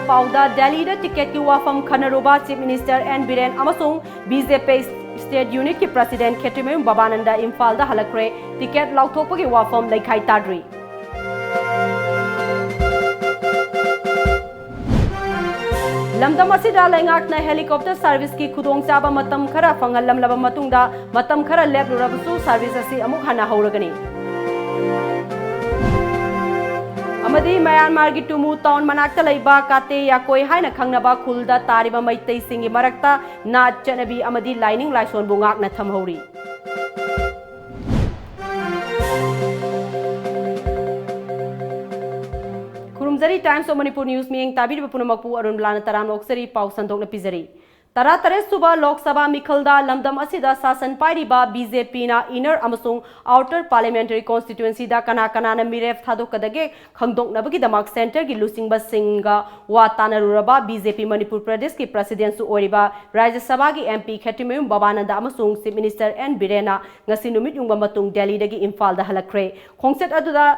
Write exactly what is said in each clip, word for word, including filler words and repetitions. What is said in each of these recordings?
ꯄꯥꯎꯗ, ꯗꯦꯜꯂꯤꯗ ꯇꯤꯀꯦꯠꯀꯤ ꯋꯥꯐꯝ ꯈꯟꯅꯔꯨꯕ Chief Minister N ꯕꯤꯔꯦꯟ ꯑꯃꯁꯨꯡ B J P State Unitꯀꯤ President ꯈꯦꯇ꯭ꯔꯤꯃꯌꯨꯝ ꯕꯕꯥꯅꯟꯗ ꯏꯝꯐꯥꯜꯗ ꯍꯜꯂꯛꯈ꯭ꯔꯦ꯫ ꯇꯤꯀꯦꯠ ꯂꯥꯎꯊꯣꯛꯄꯒꯤ ꯋꯥꯐꯝ ꯂꯩꯈꯥꯏ ꯇꯥꯗ꯭ꯔꯤ꯫ ꯂꯝꯗꯝ ꯑꯁꯤꯗ ꯂꯩꯉꯥꯛꯅ helicopter serviceꯀꯤ ꯈꯨꯗꯣꯡꯆꯥꯕ ꯃꯇꯝ ꯈꯔ ꯐꯪꯍꯜꯂꯝꯂꯕ ꯃꯇꯨꯡꯗ, ꯃꯇꯝ ꯈꯔ ꯂꯦꯞꯂꯨꯔꯕꯁꯨ service ꯑꯁꯤ ꯑꯃꯨꯛ ꯍꯟꯅ ꯍꯧꯔꯒꯅꯤ꯫ ꯑꯃꯗꯤ ꯃ꯭ꯌꯥꯟꯃꯥꯔꯒꯤ ꯇꯨꯃꯨ town ꯃꯅꯥꯛꯇ ꯂꯩꯕ ꯀꯥꯇꯦ ꯌꯥꯀꯣꯏ ꯍꯥꯏꯅ ꯈꯪꯅꯕ ꯈꯨꯜꯗ ꯇꯥꯔꯤꯕ ꯃꯩꯇꯩꯁꯤꯡꯒꯤ ꯃꯔꯛꯇ ꯅꯥꯠ ꯆꯠꯅꯕꯤ ꯑꯃꯗꯤ ꯂꯥꯏꯅꯤꯡ ꯂꯥꯏꯁꯣꯟꯕꯨ ꯉꯥꯛꯅ ꯊꯝꯍꯧꯔꯤ꯫ ꯈꯨꯔꯨꯝꯖꯔꯤ, Times of Manipur News ꯃꯤꯠꯌꯦꯡ ꯇꯥꯕꯤꯔꯤꯕ ꯄꯨꯝꯅꯃꯛꯄꯨ ꯑꯔꯨꯟ ꯕꯂꯥꯅ ꯇꯔꯥꯝꯅ ꯑꯣꯛꯆꯔꯤ꯫ ꯄꯥꯎ ꯁꯟꯗꯣꯛꯅ ꯄꯤꯖꯔꯤ꯫ ꯇꯔꯥꯇꯔꯦꯠ ꯁꯨꯕ ꯂꯣꯛ ꯁꯚꯥ ꯃꯤꯈꯜꯗ ꯂꯝꯗꯝ ꯑꯁꯤꯗ ꯁꯥꯁꯟ ꯄꯥꯏꯔꯤꯕ B J Pꯅ inner ꯑꯃꯁꯨꯡ outer parliamentary constituencyꯗ ꯀꯅꯥ ꯀꯅꯥꯅ ꯃꯤꯔꯦꯞ ꯊꯥꯗꯣꯛꯀꯗꯒꯦ ꯈꯪꯗꯣꯛꯅꯕꯒꯤꯗꯃꯛ centreꯒꯤ ꯂꯨꯆꯤꯡꯕꯁꯤꯡꯒ ꯋꯥ ꯇꯥꯅꯔꯨꯔꯕ B J P ꯃꯅꯤꯄꯨꯔ ꯄ꯭ꯔꯗꯦꯁꯀꯤ presidentꯁꯨ ꯑꯣꯏꯔꯤꯕ ꯔꯥꯖ꯭ꯌ ꯁꯚꯥꯒꯤ M P ꯈꯦꯇ꯭ꯔꯤꯃꯌꯨꯝ ꯕꯕꯥꯅꯟꯗ ꯑꯃꯁꯨꯡ Chief Minister N ꯕꯤꯔꯦꯟꯅ ꯉꯁꯤ ꯅꯨꯃꯤꯠ ꯌꯨꯡꯕ ꯃꯇꯨꯡ ꯗꯦꯜꯂꯤꯗꯒꯤ ꯏꯝꯐꯥꯜꯗ ꯍꯜꯂꯛꯈ꯭ꯔꯦ꯫ ꯈꯣꯡꯆꯠ ꯑꯗꯨꯗ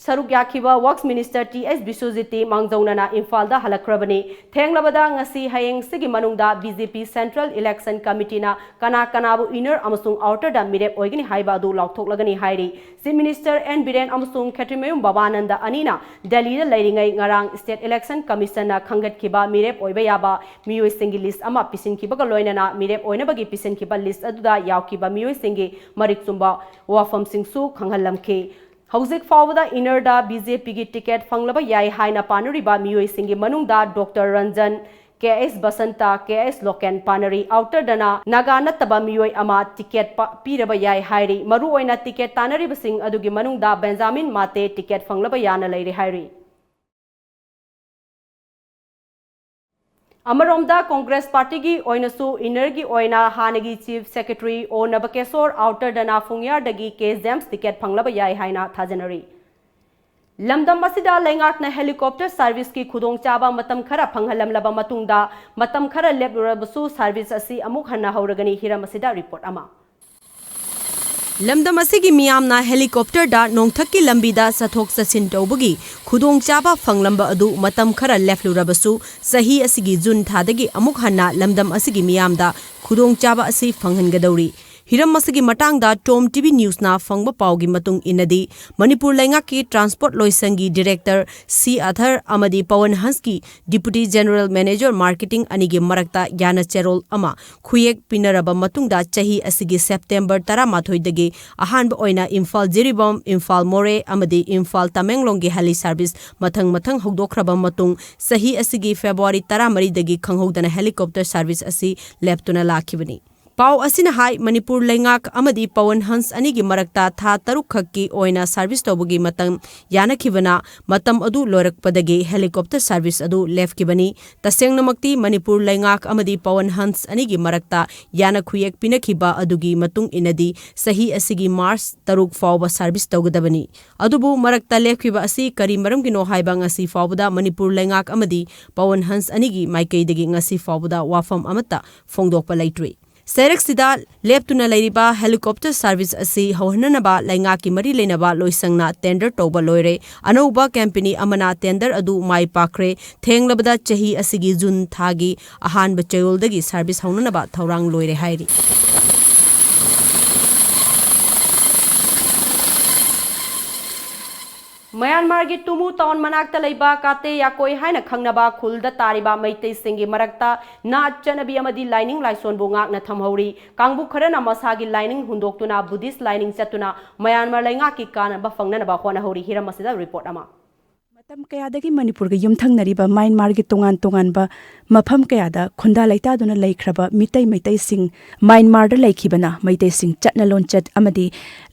ꯁꯔꯨꯛ ꯌꯥꯈꯤꯕ Works Minister T S ꯕꯤꯁ꯭ꯋꯖꯤꯠꯇꯤ ꯃꯥꯡꯖꯧꯅꯅ ꯏꯝꯐꯥꯜꯗ ꯍꯜꯂꯛꯈ꯭ꯔꯕꯅꯤ꯫ ꯊꯦꯡꯂꯕꯗ ꯉꯁꯤ ꯍꯌꯦꯡꯁꯤꯒꯤ ꯃꯅꯨꯡꯗ B J P Central Election Committeeꯅ ꯀꯅꯥ ꯀꯅꯥꯕꯨ inner ꯑꯃꯁꯨꯡ outerꯗ ꯃꯤꯔꯦꯞ ꯑꯣꯏꯒꯅꯤ ꯍꯥꯏꯕ ꯑꯗꯨ ꯂꯥꯎꯊꯣꯛꯂꯒꯅꯤ ꯍꯥꯏꯔꯤ꯫ Chief Minister N ꯕꯤꯔꯦꯟ ꯑꯃꯁꯨꯡ ꯈꯦꯇ꯭ꯔꯤꯃꯌꯨꯝ ꯕꯕꯥꯅꯟꯗ ꯑꯅꯤꯅ ꯗꯦꯜꯂꯤꯗ ꯂꯩꯔꯤꯉꯩ ꯉꯔꯥꯡ State Election Commissionꯅ ꯈꯪꯒꯠꯈꯤꯕ ꯃꯤꯔꯦꯞ ꯑꯣꯏꯕ ꯌꯥꯕ ꯃꯤꯑꯣꯏꯁꯤꯡꯒꯤ list ꯑꯃ ꯄꯤꯁꯤꯟꯈꯤꯕꯒ ꯂꯣꯏꯅꯅ ꯃꯤꯔꯦꯞ ꯑꯣꯏꯅꯕꯒꯤ ꯄꯤꯁꯤꯟꯈꯤꯕ list ꯑꯗꯨꯗ ꯌꯥꯎꯈꯤꯕ ꯃꯤꯑꯣꯏꯁꯤꯡꯒꯤ ꯃꯔꯤꯛ ꯆꯨꯝꯕ ꯋꯥꯐꯝꯁꯤꯡꯁꯨ ꯈꯪꯍꯜꯂꯝꯈꯤ꯫ ꯍꯧꯖꯤꯛ ꯐꯥꯎꯕꯗ innerꯗ B J Pꯒꯤ ticket ꯐꯪꯂꯕ ꯌꯥꯏ ꯍꯥꯏꯅ ꯄꯥꯅꯔꯤꯕ ꯃꯤꯑꯣꯏꯁꯤꯡꯒꯤ ꯃꯅꯨꯡꯗ Doctor Ranjan, K S Basanta, K S Loken ꯄꯥꯅꯔꯤ꯫ Outerꯗꯅ ꯅꯥꯒꯥ ꯅꯠꯇꯕ ꯃꯤꯑꯣꯏ ꯑꯃ ticket ꯄ-, ꯄꯤꯔꯕ ꯌꯥꯏ ꯍꯥꯏꯔꯤ꯫ ꯃꯔꯨꯑꯣꯏꯅ ticket ꯇꯥꯅꯔꯤꯕꯁꯤꯡ ꯑꯗꯨꯒꯤ ꯃꯅꯨꯡꯗ ꯕꯦꯟꯖꯥꯃꯤꯟ ꯃꯥꯇꯦ ticket ꯐꯪꯂꯕ ꯌꯥꯅ ꯂꯩꯔꯦ ꯍꯥꯏꯔꯤ꯫ ꯑꯃꯔꯣꯝꯗ Congress partyꯒꯤ ꯑꯣꯏꯅꯁꯨ innerꯒꯤ ꯑꯣꯏꯅ ꯍꯥꯟꯅꯒꯤ Chief Secretary O ꯅꯕꯀꯦꯁꯣꯔ, outerꯗꯅ ꯐꯨꯡꯌꯥꯔꯗꯒꯤ K James ticket ꯐꯪꯂꯕ ꯌꯥꯏ ꯍꯥꯏꯅ ꯊꯥꯖꯅꯔꯤ꯫ ꯂꯝꯗꯝ ꯑꯁꯤꯗ ꯂꯩꯉꯥꯛꯅ helicopter serviceꯀꯤ ꯈꯨꯗꯣꯡꯆꯥꯕ ꯃꯇꯝ ꯈꯔ ꯐꯪꯍꯜꯂꯝꯂꯕ ꯃꯇꯨꯡꯗ, ꯃꯇꯝ ꯈꯔ ꯂꯦꯞꯂꯨꯔꯕꯁꯨ service ꯑꯁꯤ ꯑꯃꯨꯛ ꯍꯟꯅ ꯍꯧꯔꯒꯅꯤ꯫ ꯍꯤꯔꯝ ꯑꯁꯤꯗ report ꯑꯃ꯫ ꯂꯝꯗꯝ ꯑꯁꯤꯒꯤ ꯃꯤꯌꯥꯝꯅ ꯍꯦꯂꯤꯀꯣꯞꯇꯔꯗ ꯅꯣꯡꯊꯛꯀꯤ ꯂꯝꯕꯤꯗ ꯆꯠꯊꯣꯛ ꯆꯠꯁꯤꯟ ꯇꯧꯕꯒꯤ ꯈꯨꯗꯣꯡꯆꯥꯕ ꯐꯪꯂꯝꯕ ꯑꯗꯨ ꯃꯇꯝ ꯈꯔ ꯂꯦꯞꯂꯨꯔꯕꯁꯨ, ꯆꯍꯤ ꯑꯁꯤꯒꯤ ꯖꯨꯟ ꯊꯥꯗꯒꯤ ꯑꯃꯨꯛ ꯍꯟꯅ ꯂꯝꯗꯝ ꯑꯁꯤꯒꯤ ꯃꯤꯌꯥꯝꯗ ꯈꯨꯗꯣꯡꯆꯥꯕ ꯑꯁꯤ ꯐꯪꯍꯟꯒꯗꯧꯔꯤ꯫ ꯍꯤꯔꯝ ꯑꯁꯤꯒꯤ ꯃꯇꯥꯡꯗ ꯇꯣꯝ ꯇꯤꯚꯤ ꯅ꯭ꯌꯨꯁꯅ ꯐꯪꯕ ꯄꯥꯎꯒꯤ ꯃꯇꯨꯡ ꯏꯟꯅꯗꯤ, ꯃꯅꯤꯄꯨꯔ ꯂꯩꯉꯥꯛꯀꯤ ꯇ꯭ꯔꯥꯟꯁꯄꯣꯔꯠ ꯂꯣꯏꯁꯪꯒꯤ ꯗꯤꯔꯦꯛꯇꯔ ꯁꯤ ꯑꯊꯔ ꯑꯃꯗꯤ ꯄꯋꯟ ꯍꯟꯁꯀꯤ ꯗꯤꯄꯨꯇꯤ ꯖꯦꯅꯔꯦꯜ ꯃꯦꯅꯦꯖꯔ ꯃꯥꯔꯀꯦꯇꯤꯡ ꯑꯅꯤꯒꯤ ꯃꯔꯛꯇ ꯌꯥꯅ ꯆꯦꯔꯣꯜ ꯑꯃ ꯈꯨꯌꯦꯛ ꯄꯤꯅꯔꯕ ꯃꯇꯨꯡꯗ, ꯆꯍꯤ ꯑꯁꯤꯒꯤ ꯁꯦꯞꯇꯦꯝꯕꯔ ꯇꯔꯥꯃꯥꯊꯣꯏꯗꯒꯤ ꯑꯍꯥꯟꯕ ꯑꯣꯏꯅ ꯏꯝꯐꯥꯜ ꯖꯤꯔꯤꯕꯥꯝ, ꯏꯝꯐꯥꯜ ꯃꯣꯔꯦ ꯑꯃꯗꯤ ꯏꯝꯐꯥꯜ ꯇꯃꯦꯡꯂꯣꯡꯒꯤ ꯍꯦꯂꯤ ꯁꯥꯔꯚꯤꯁ ꯃꯊꯪ ꯃꯊꯪ ꯍꯧꯗꯣꯛꯈ꯭ꯔꯕ ꯃꯇꯨꯡ, ꯆꯍꯤ ꯑꯁꯤꯒꯤ ꯐꯦꯕ꯭ꯔꯨꯋꯥꯔꯤ ꯇꯔꯥꯃꯔꯤꯗꯒꯤ ꯈꯪꯍꯧꯗꯅ ꯍꯦꯂꯤꯀꯣꯞꯇꯔ ꯁꯥꯔꯚꯤꯁ ꯑꯁꯤ ꯂꯦꯞꯇꯨꯅ ꯂꯥꯛꯈꯤꯕꯅꯤ꯫ ꯄꯥꯎ ꯑꯁꯤꯅ ꯍꯥꯏ, ꯃꯅꯤꯄꯨꯔ ꯂꯩꯉꯥꯛ ꯑꯃꯗꯤ ꯄꯋꯟ ꯍꯟꯁ ꯑꯅꯤꯒꯤ ꯃꯔꯛꯇ ꯊꯥ ꯇꯔꯨꯛ ꯈꯛꯀꯤ ꯑꯣꯏꯅ ꯁꯥꯔꯚꯤꯁ ꯇꯧꯕꯒꯤ ꯃꯇꯝ ꯌꯥꯅꯈꯤꯕꯅ, ꯃꯇꯝ ꯑꯗꯨ ꯂꯣꯏꯔꯛꯄꯗꯒꯤ ꯍꯦꯂꯤꯀꯣꯞꯇꯔ ꯁꯥꯔꯚꯤꯁ ꯑꯗꯨ ꯂꯦꯞꯈꯤꯕꯅꯤ꯫ ꯇꯁꯦꯡꯅꯃꯛꯇꯤ ꯃꯅꯤꯄꯨꯔ ꯂꯩꯉꯥꯛ ꯑꯃꯗꯤ ꯄꯋꯟ ꯍꯟꯁ ꯑꯅꯤꯒꯤ ꯃꯔꯛꯇ ꯌꯥꯅ ꯈꯨꯌꯦꯛ ꯄꯤꯅꯈꯤꯕ ꯑꯗꯨꯒꯤ ꯃꯇꯨꯡ ꯏꯟꯅꯗꯤ, ꯆꯍꯤ ꯑꯁꯤꯒꯤ ꯃꯥꯔꯆ ꯇꯔꯨꯛ ꯐꯥꯎꯕ ꯁꯥꯔꯚꯤꯁ ꯇꯧꯒꯗꯕꯅꯤ꯫ ꯑꯗꯨꯕꯨ ꯃꯔꯛꯇ ꯂꯦꯞꯈꯤꯕ ꯑꯁꯤ ꯀꯔꯤ ꯃꯔꯝꯒꯤꯅꯣ ꯍꯥꯏꯕ ꯉꯁꯤ ꯐꯥꯎꯕꯗ ꯃꯅꯤꯄꯨꯔ ꯂꯩꯉꯥꯛ ꯑꯃꯗꯤ ꯄꯋꯟ ꯍꯟꯁ ꯑꯅꯤꯒꯤ ꯃꯥꯏꯀꯩꯗꯒꯤ ꯉꯁꯤ ꯐꯥꯎꯕꯗ ꯋꯥꯐꯝ ꯑꯃꯠꯇ ꯐꯣꯡꯗꯣꯛꯄ ꯂꯩꯇ꯭ꯔꯤ꯫ ꯆꯩꯔꯛꯁꯤꯗ ꯂꯦꯞꯇꯨꯅ ꯂꯩꯔꯤꯕ ꯍꯦꯂꯤꯀꯣꯞꯇꯔ ꯁꯥꯔꯚꯤꯁ ꯑꯁꯤ ꯍꯧꯍꯟꯅꯅꯕ ꯂꯩꯉꯥꯛꯀꯤ ꯃꯔꯤ ꯂꯩꯅꯕ ꯂꯣꯏꯁꯪꯅ ꯇꯦꯟꯗꯔ ꯇꯧꯕ ꯂꯣꯏꯔꯦ꯫ ꯑꯅꯧꯕ ꯀꯝꯄꯦꯅꯤ ꯑꯃꯅ ꯇꯦꯟꯗꯔ ꯑꯗꯨ ꯃꯥꯏ ꯄꯥꯛꯈ꯭ꯔꯦ꯫ ꯊꯦꯡꯂꯕꯗ ꯆꯍꯤ ꯑꯁꯤꯒꯤ ꯖꯨꯟ ꯊꯥꯒꯤ ꯑꯍꯥꯟꯕ ꯆꯌꯣꯜꯗꯒꯤ ꯁꯥꯔꯚꯤꯁ ꯍꯧꯅꯅꯕ ꯊꯧꯔꯥꯡ ꯂꯣꯏꯔꯦ ꯍꯥꯏꯔꯤ꯫ ꯃ꯭ꯌꯥꯟꯃꯥꯔꯒꯤ ꯇꯨꯃꯨ ꯇꯥꯎꯟ ꯃꯅꯥꯛꯇ ꯂꯩꯕ ꯀꯥꯇꯦ ꯌꯥꯀꯣꯏ ꯍꯥꯏꯅ ꯈꯪꯅꯕ ꯈꯨꯜꯗ ꯇꯥꯔꯤꯕ ꯃꯩꯇꯩꯁꯤꯡꯒꯤ ꯃꯔꯛꯇ ꯅꯥꯠ ꯆꯠꯅꯕꯤ ꯑꯃꯗꯤ ꯂꯥꯏꯅꯤꯡ ꯂꯥꯏꯁꯣꯟꯕꯨ ꯉꯥꯛꯅ ꯊꯝꯍꯧꯔꯤ꯫ ꯀꯥꯡꯕꯨ ꯈꯔꯅ ꯃꯁꯥꯒꯤ ꯂꯥꯏꯅꯤꯡ ꯍꯨꯟꯗꯣꯛꯇꯨꯅ ꯕꯨꯙꯤꯁ ꯂꯥꯏꯅꯤꯡ ꯆꯠꯇꯨꯅ ꯃ꯭ꯌꯥꯟꯃꯥꯔ ꯂꯩꯉꯥꯛꯀꯤ ꯀꯥꯟꯅꯕ ꯐꯪꯅꯅꯕ ꯍꯣꯠꯅꯍꯧꯔꯤ꯫ ꯍꯤꯔꯝ ꯑꯁꯤꯗ ꯔꯤꯄꯣꯔꯠ ꯑꯃ꯫ ꯃꯇꯝ ꯀꯌꯥꯗꯒꯤ ꯃꯅꯤꯄꯨꯔꯒ ꯌꯨꯝꯊꯪꯅꯔꯤꯕ ꯃ꯭ꯌꯥꯟꯃꯥꯔꯒꯤ ꯇꯣꯉꯥꯟ ꯇꯣꯉꯥꯟꯕ ꯃꯐꯝ ꯀꯌꯥꯗ ꯈꯨꯟꯗꯥ ꯂꯩꯇꯥꯗꯨꯅ ꯂꯩꯈ꯭ꯔꯕ ꯃꯤꯇꯩ ꯃꯩꯇꯩꯁꯤꯡ ꯃ꯭ꯌꯥꯟꯃꯥꯔꯗ ꯂꯩꯈꯤꯕꯅ ꯃꯩꯇꯩꯁꯤꯡ ꯆꯠꯅ ꯂꯣꯟꯆꯠ ꯑꯃꯗꯤ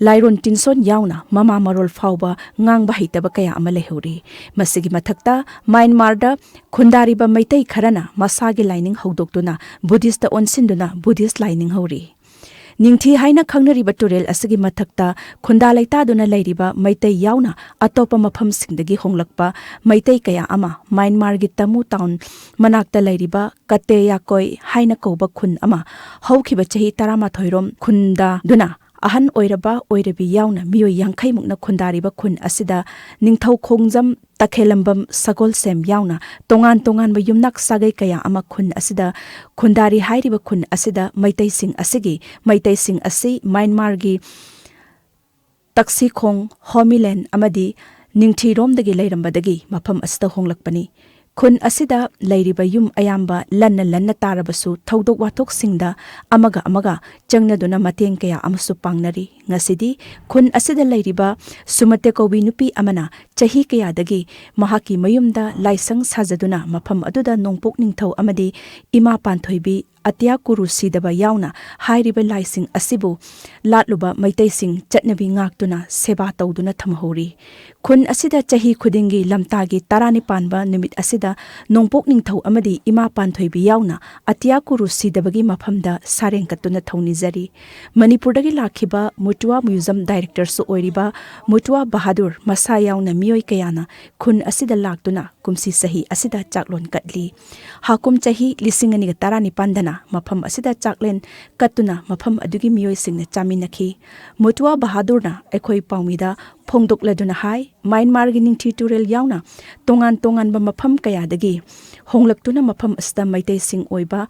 ꯂꯥꯏꯔꯣꯟ ꯇꯤꯟꯁꯣꯟ ꯌꯥꯎꯅ ꯃꯃꯥ ꯃꯔꯣꯜ ꯐꯥꯎꯕ ꯉꯥꯡꯕ ꯍꯩꯇꯕ ꯀꯌꯥ ꯑꯃ ꯂꯩꯍꯧꯔꯤ꯫ ꯃꯁꯤꯒꯤ ꯃꯊꯛꯇ ꯃ꯭ꯌꯥꯟꯃꯥꯔꯗ ꯈꯨꯟꯗꯥꯔꯤꯕ ꯃꯩꯇꯩ ꯈꯔꯅ ꯃꯁꯥꯒꯤ ꯂꯥꯏꯅꯤꯡ ꯍꯧꯗꯣꯛꯇꯨꯅ ꯕꯨꯙꯤꯁꯇ ꯑꯣꯟꯁꯤꯟꯗꯨꯅ ꯕꯨꯙꯤꯁ ꯂꯥꯏꯅꯤꯡ ꯍꯧꯔꯤ꯫ ꯅꯤꯡꯊꯤ ꯍꯥꯏꯅ ꯈꯪꯅꯔꯤꯕ ꯇꯨꯔꯦꯜ ꯑꯁꯤꯒꯤ ꯃꯊꯛꯇ ꯈꯨꯟꯗꯥ ꯂꯩꯇꯥꯗꯨꯅ ꯂꯩꯔꯤꯕ ꯃꯩꯇꯩ ꯌꯥꯎꯅ ꯑꯇꯣꯞꯄ ꯃꯐꯝꯁꯤꯡꯗꯒꯤ ꯍꯣꯡꯂꯛꯄ ꯃꯩꯇꯩ ꯀꯌꯥ ꯑꯃ ꯃ꯭ꯌꯥꯟꯃꯥꯔꯒꯤ ꯇꯃꯨ ꯇꯥꯎꯟ ꯃꯅꯥꯛꯇ ꯂꯩꯔꯤꯕ ꯀꯇꯦ ꯌꯥꯀꯣꯏ ꯍꯥꯏꯅ ꯀꯧꯕ ꯈꯨꯟ ꯑꯃ ꯍꯧꯈꯤꯕ ꯆꯍꯤ ꯇꯔꯥꯃꯥꯊꯣꯏꯔꯣꯝ ꯈꯨꯟꯗꯥꯗꯨꯅ ꯑꯍꯟ ꯑꯣꯏꯔꯕ ꯑꯣꯏꯔꯕꯤ ꯌꯥꯎꯅ ꯃꯤꯑꯣꯏ ꯌꯥꯡꯈꯩ ꯃꯨꯛꯅ ꯈꯨꯟꯗꯥꯔꯤꯕ ꯈꯨꯟ ꯑꯁꯤꯗ ꯅꯤꯡꯊꯧ ꯈꯣꯡꯖꯝ, ꯇꯈꯦꯂꯝꯕꯝ, ꯁꯒꯣꯜꯁꯦꯝ ꯌꯥꯎꯅ ꯇꯣꯉꯥꯟ ꯇꯣꯉꯥꯟꯕ ꯌꯨꯝꯅꯥꯛ ꯁꯥꯒꯩ ꯀꯌꯥ ꯑꯃ ꯈꯨꯟ ꯑꯁꯤꯗ ꯈꯨꯟꯗꯥꯔꯤ꯫ ꯍꯥꯏꯔꯤꯕ ꯈꯨꯟ ꯑꯁꯤꯗ ꯃꯩꯇꯩꯁꯤꯡ ꯑꯁꯤꯒꯤ, ꯃꯩꯇꯩꯁꯤꯡ ꯑꯁꯤ ꯃ꯭ꯌꯥꯟꯃꯥꯔꯒꯤ ꯇꯛꯁꯤꯈꯣꯡ, ꯍꯣꯃꯤꯂꯦꯟ ꯑꯃꯗꯤ ꯅꯤꯡꯊꯤꯔꯣꯝꯗꯒꯤ ꯂꯩꯔꯝꯕꯗꯒꯤ ꯃꯐꯝ ꯑꯁꯤꯗ ꯍꯣꯡꯂꯛꯄꯅꯤ꯫ ꯈꯨꯟ ꯑꯁꯤꯗ ꯂꯩꯔꯤꯕ ꯌꯨꯝ ꯑꯌꯥꯝꯕ ꯂꯟꯅ ꯂꯟꯅ ꯇꯥꯔꯕꯁꯨ, ꯊꯧꯗꯣꯛ ꯋꯥꯊꯣꯛꯁꯤꯡꯗ ꯑꯃꯒ ꯑꯃꯒ ꯆꯪꯅꯗꯨꯅ ꯃꯇꯦꯡ ꯀꯌꯥ ꯑꯃꯁꯨ ꯄꯥꯡꯅꯔꯤ꯫ ꯉꯁꯤꯗꯤ ꯈꯨꯟ ꯑꯁꯤꯗ ꯂꯩꯔꯤꯕ ꯁꯨꯃꯇꯦ ꯀꯧꯕꯤ ꯅꯨꯄꯤ ꯑꯃꯅ ꯆꯍꯤ ꯀꯌꯥꯗꯒꯤ ꯃꯍꯥꯛꯀꯤ ꯃꯌꯨꯝꯗ ꯂꯥꯏꯁꯪ ꯁꯥꯖꯗꯨꯅ ꯃꯐꯝ ꯑꯗꯨꯗ ꯅꯣꯡꯄꯣꯛ ꯅꯤꯡꯊꯧ ꯑꯃꯗꯤ ꯏꯃꯥ ꯄꯥꯟꯊꯣꯏꯕꯤ ꯑꯇꯤꯌꯥ ꯀꯨꯔꯨ ꯁꯤꯗꯕ ꯌꯥꯎꯅ ꯍꯥꯏꯔꯤꯕ ꯂꯥꯏꯁꯤꯡ ꯑꯁꯤꯕꯨ ꯂꯥꯠꯂꯨꯕ ꯃꯩꯇꯩꯁꯤꯡ ꯆꯠꯅꯕꯤ ꯉꯥꯛꯇꯨꯅ ꯁꯦꯕꯥ ꯇꯧꯗꯨꯅ ꯊꯝꯍꯧꯔꯤ꯫ ꯈꯨꯟ ꯑꯁꯤꯗ ꯆꯍꯤ ꯈꯨꯗꯤꯡꯒꯤ ꯂꯝꯇꯥꯒꯤ ꯇꯔꯥꯅꯤꯄꯥꯟꯕ ꯅꯨꯃꯤꯠ ꯑꯁꯤꯗ ꯅꯣꯡꯄꯣꯛ ꯅꯤꯡꯊꯧ ꯑꯃꯗꯤ ꯏꯃꯥ ꯄꯥꯟꯊꯣꯏꯕꯤ ꯌꯥꯎꯅ ꯑꯇꯤꯌꯥ ꯀꯨꯔꯨ ꯁꯤꯗꯕꯒꯤ ꯃꯐꯝꯗ ꯁꯥꯔꯦꯡ ꯀꯠꯇꯨꯅ ꯊꯧꯅꯤꯖꯔꯤ꯫ ꯃꯅꯤꯄꯨꯔꯗꯒꯤ ꯂꯥꯛꯈꯤꯕ ꯃꯨꯇꯨꯋꯥ ꯃ꯭ꯌꯨꯖꯝ ꯗꯥꯏꯔꯦꯛꯇꯔꯁꯨ ꯑꯣꯏꯔꯤꯕ ꯃꯨꯇꯨꯋꯥ ꯕꯍꯥꯗꯨꯔ ꯃꯁꯥ ꯌꯥꯎꯅ ꯃꯤꯑꯣꯏ ꯀꯌꯥꯅ ꯈꯨꯟ ꯑꯁꯤꯗ ꯂꯥꯛꯇꯨꯅ ꯀꯨꯝꯁꯤ ꯆꯍꯤ ꯑꯁꯤꯗ ꯆꯥꯛꯂꯣꯟ ꯀꯠꯂꯤ꯫ ꯍꯥꯀꯨꯝ ꯆꯍꯤ ꯂꯤꯁꯤꯡ ꯑꯅꯤꯒ ꯇꯔꯥꯅꯤꯄꯥꯟꯗꯅ ꯃꯐꯝ ꯑꯁꯤꯗ ꯆꯥꯛꯂꯦꯟ ꯀꯠꯇꯨꯅ ꯃꯐꯝ ꯑꯗꯨꯒꯤ ꯃꯤꯑꯣꯏꯁꯤꯡꯅ ꯆꯥꯃꯤꯟꯅꯈꯤ꯫ ꯃꯨꯇꯨꯋꯥ ꯕꯍꯥꯗꯨꯔꯅ ꯑꯩꯈꯣꯏ ꯄꯥꯎꯃꯤꯗ ꯐꯣꯡꯗꯣꯛꯂꯗꯨꯅ ꯍꯥꯏ, ꯃ꯭ꯌꯥꯟꯃꯥꯔꯒꯤ ꯅꯤꯡꯊꯤ ꯇꯨꯔꯦꯜ ꯌꯥꯎꯅ ꯇꯣꯉꯥꯟ ꯇꯣꯉꯥꯟꯕ ꯃꯐꯝ ꯀꯌꯥꯗꯒꯤ ꯍꯣꯡꯂꯛꯇꯨꯅ ꯃꯐꯝ ꯑꯁꯤꯗ ꯃꯩꯇꯩꯁꯤꯡ ꯑꯣꯏꯕ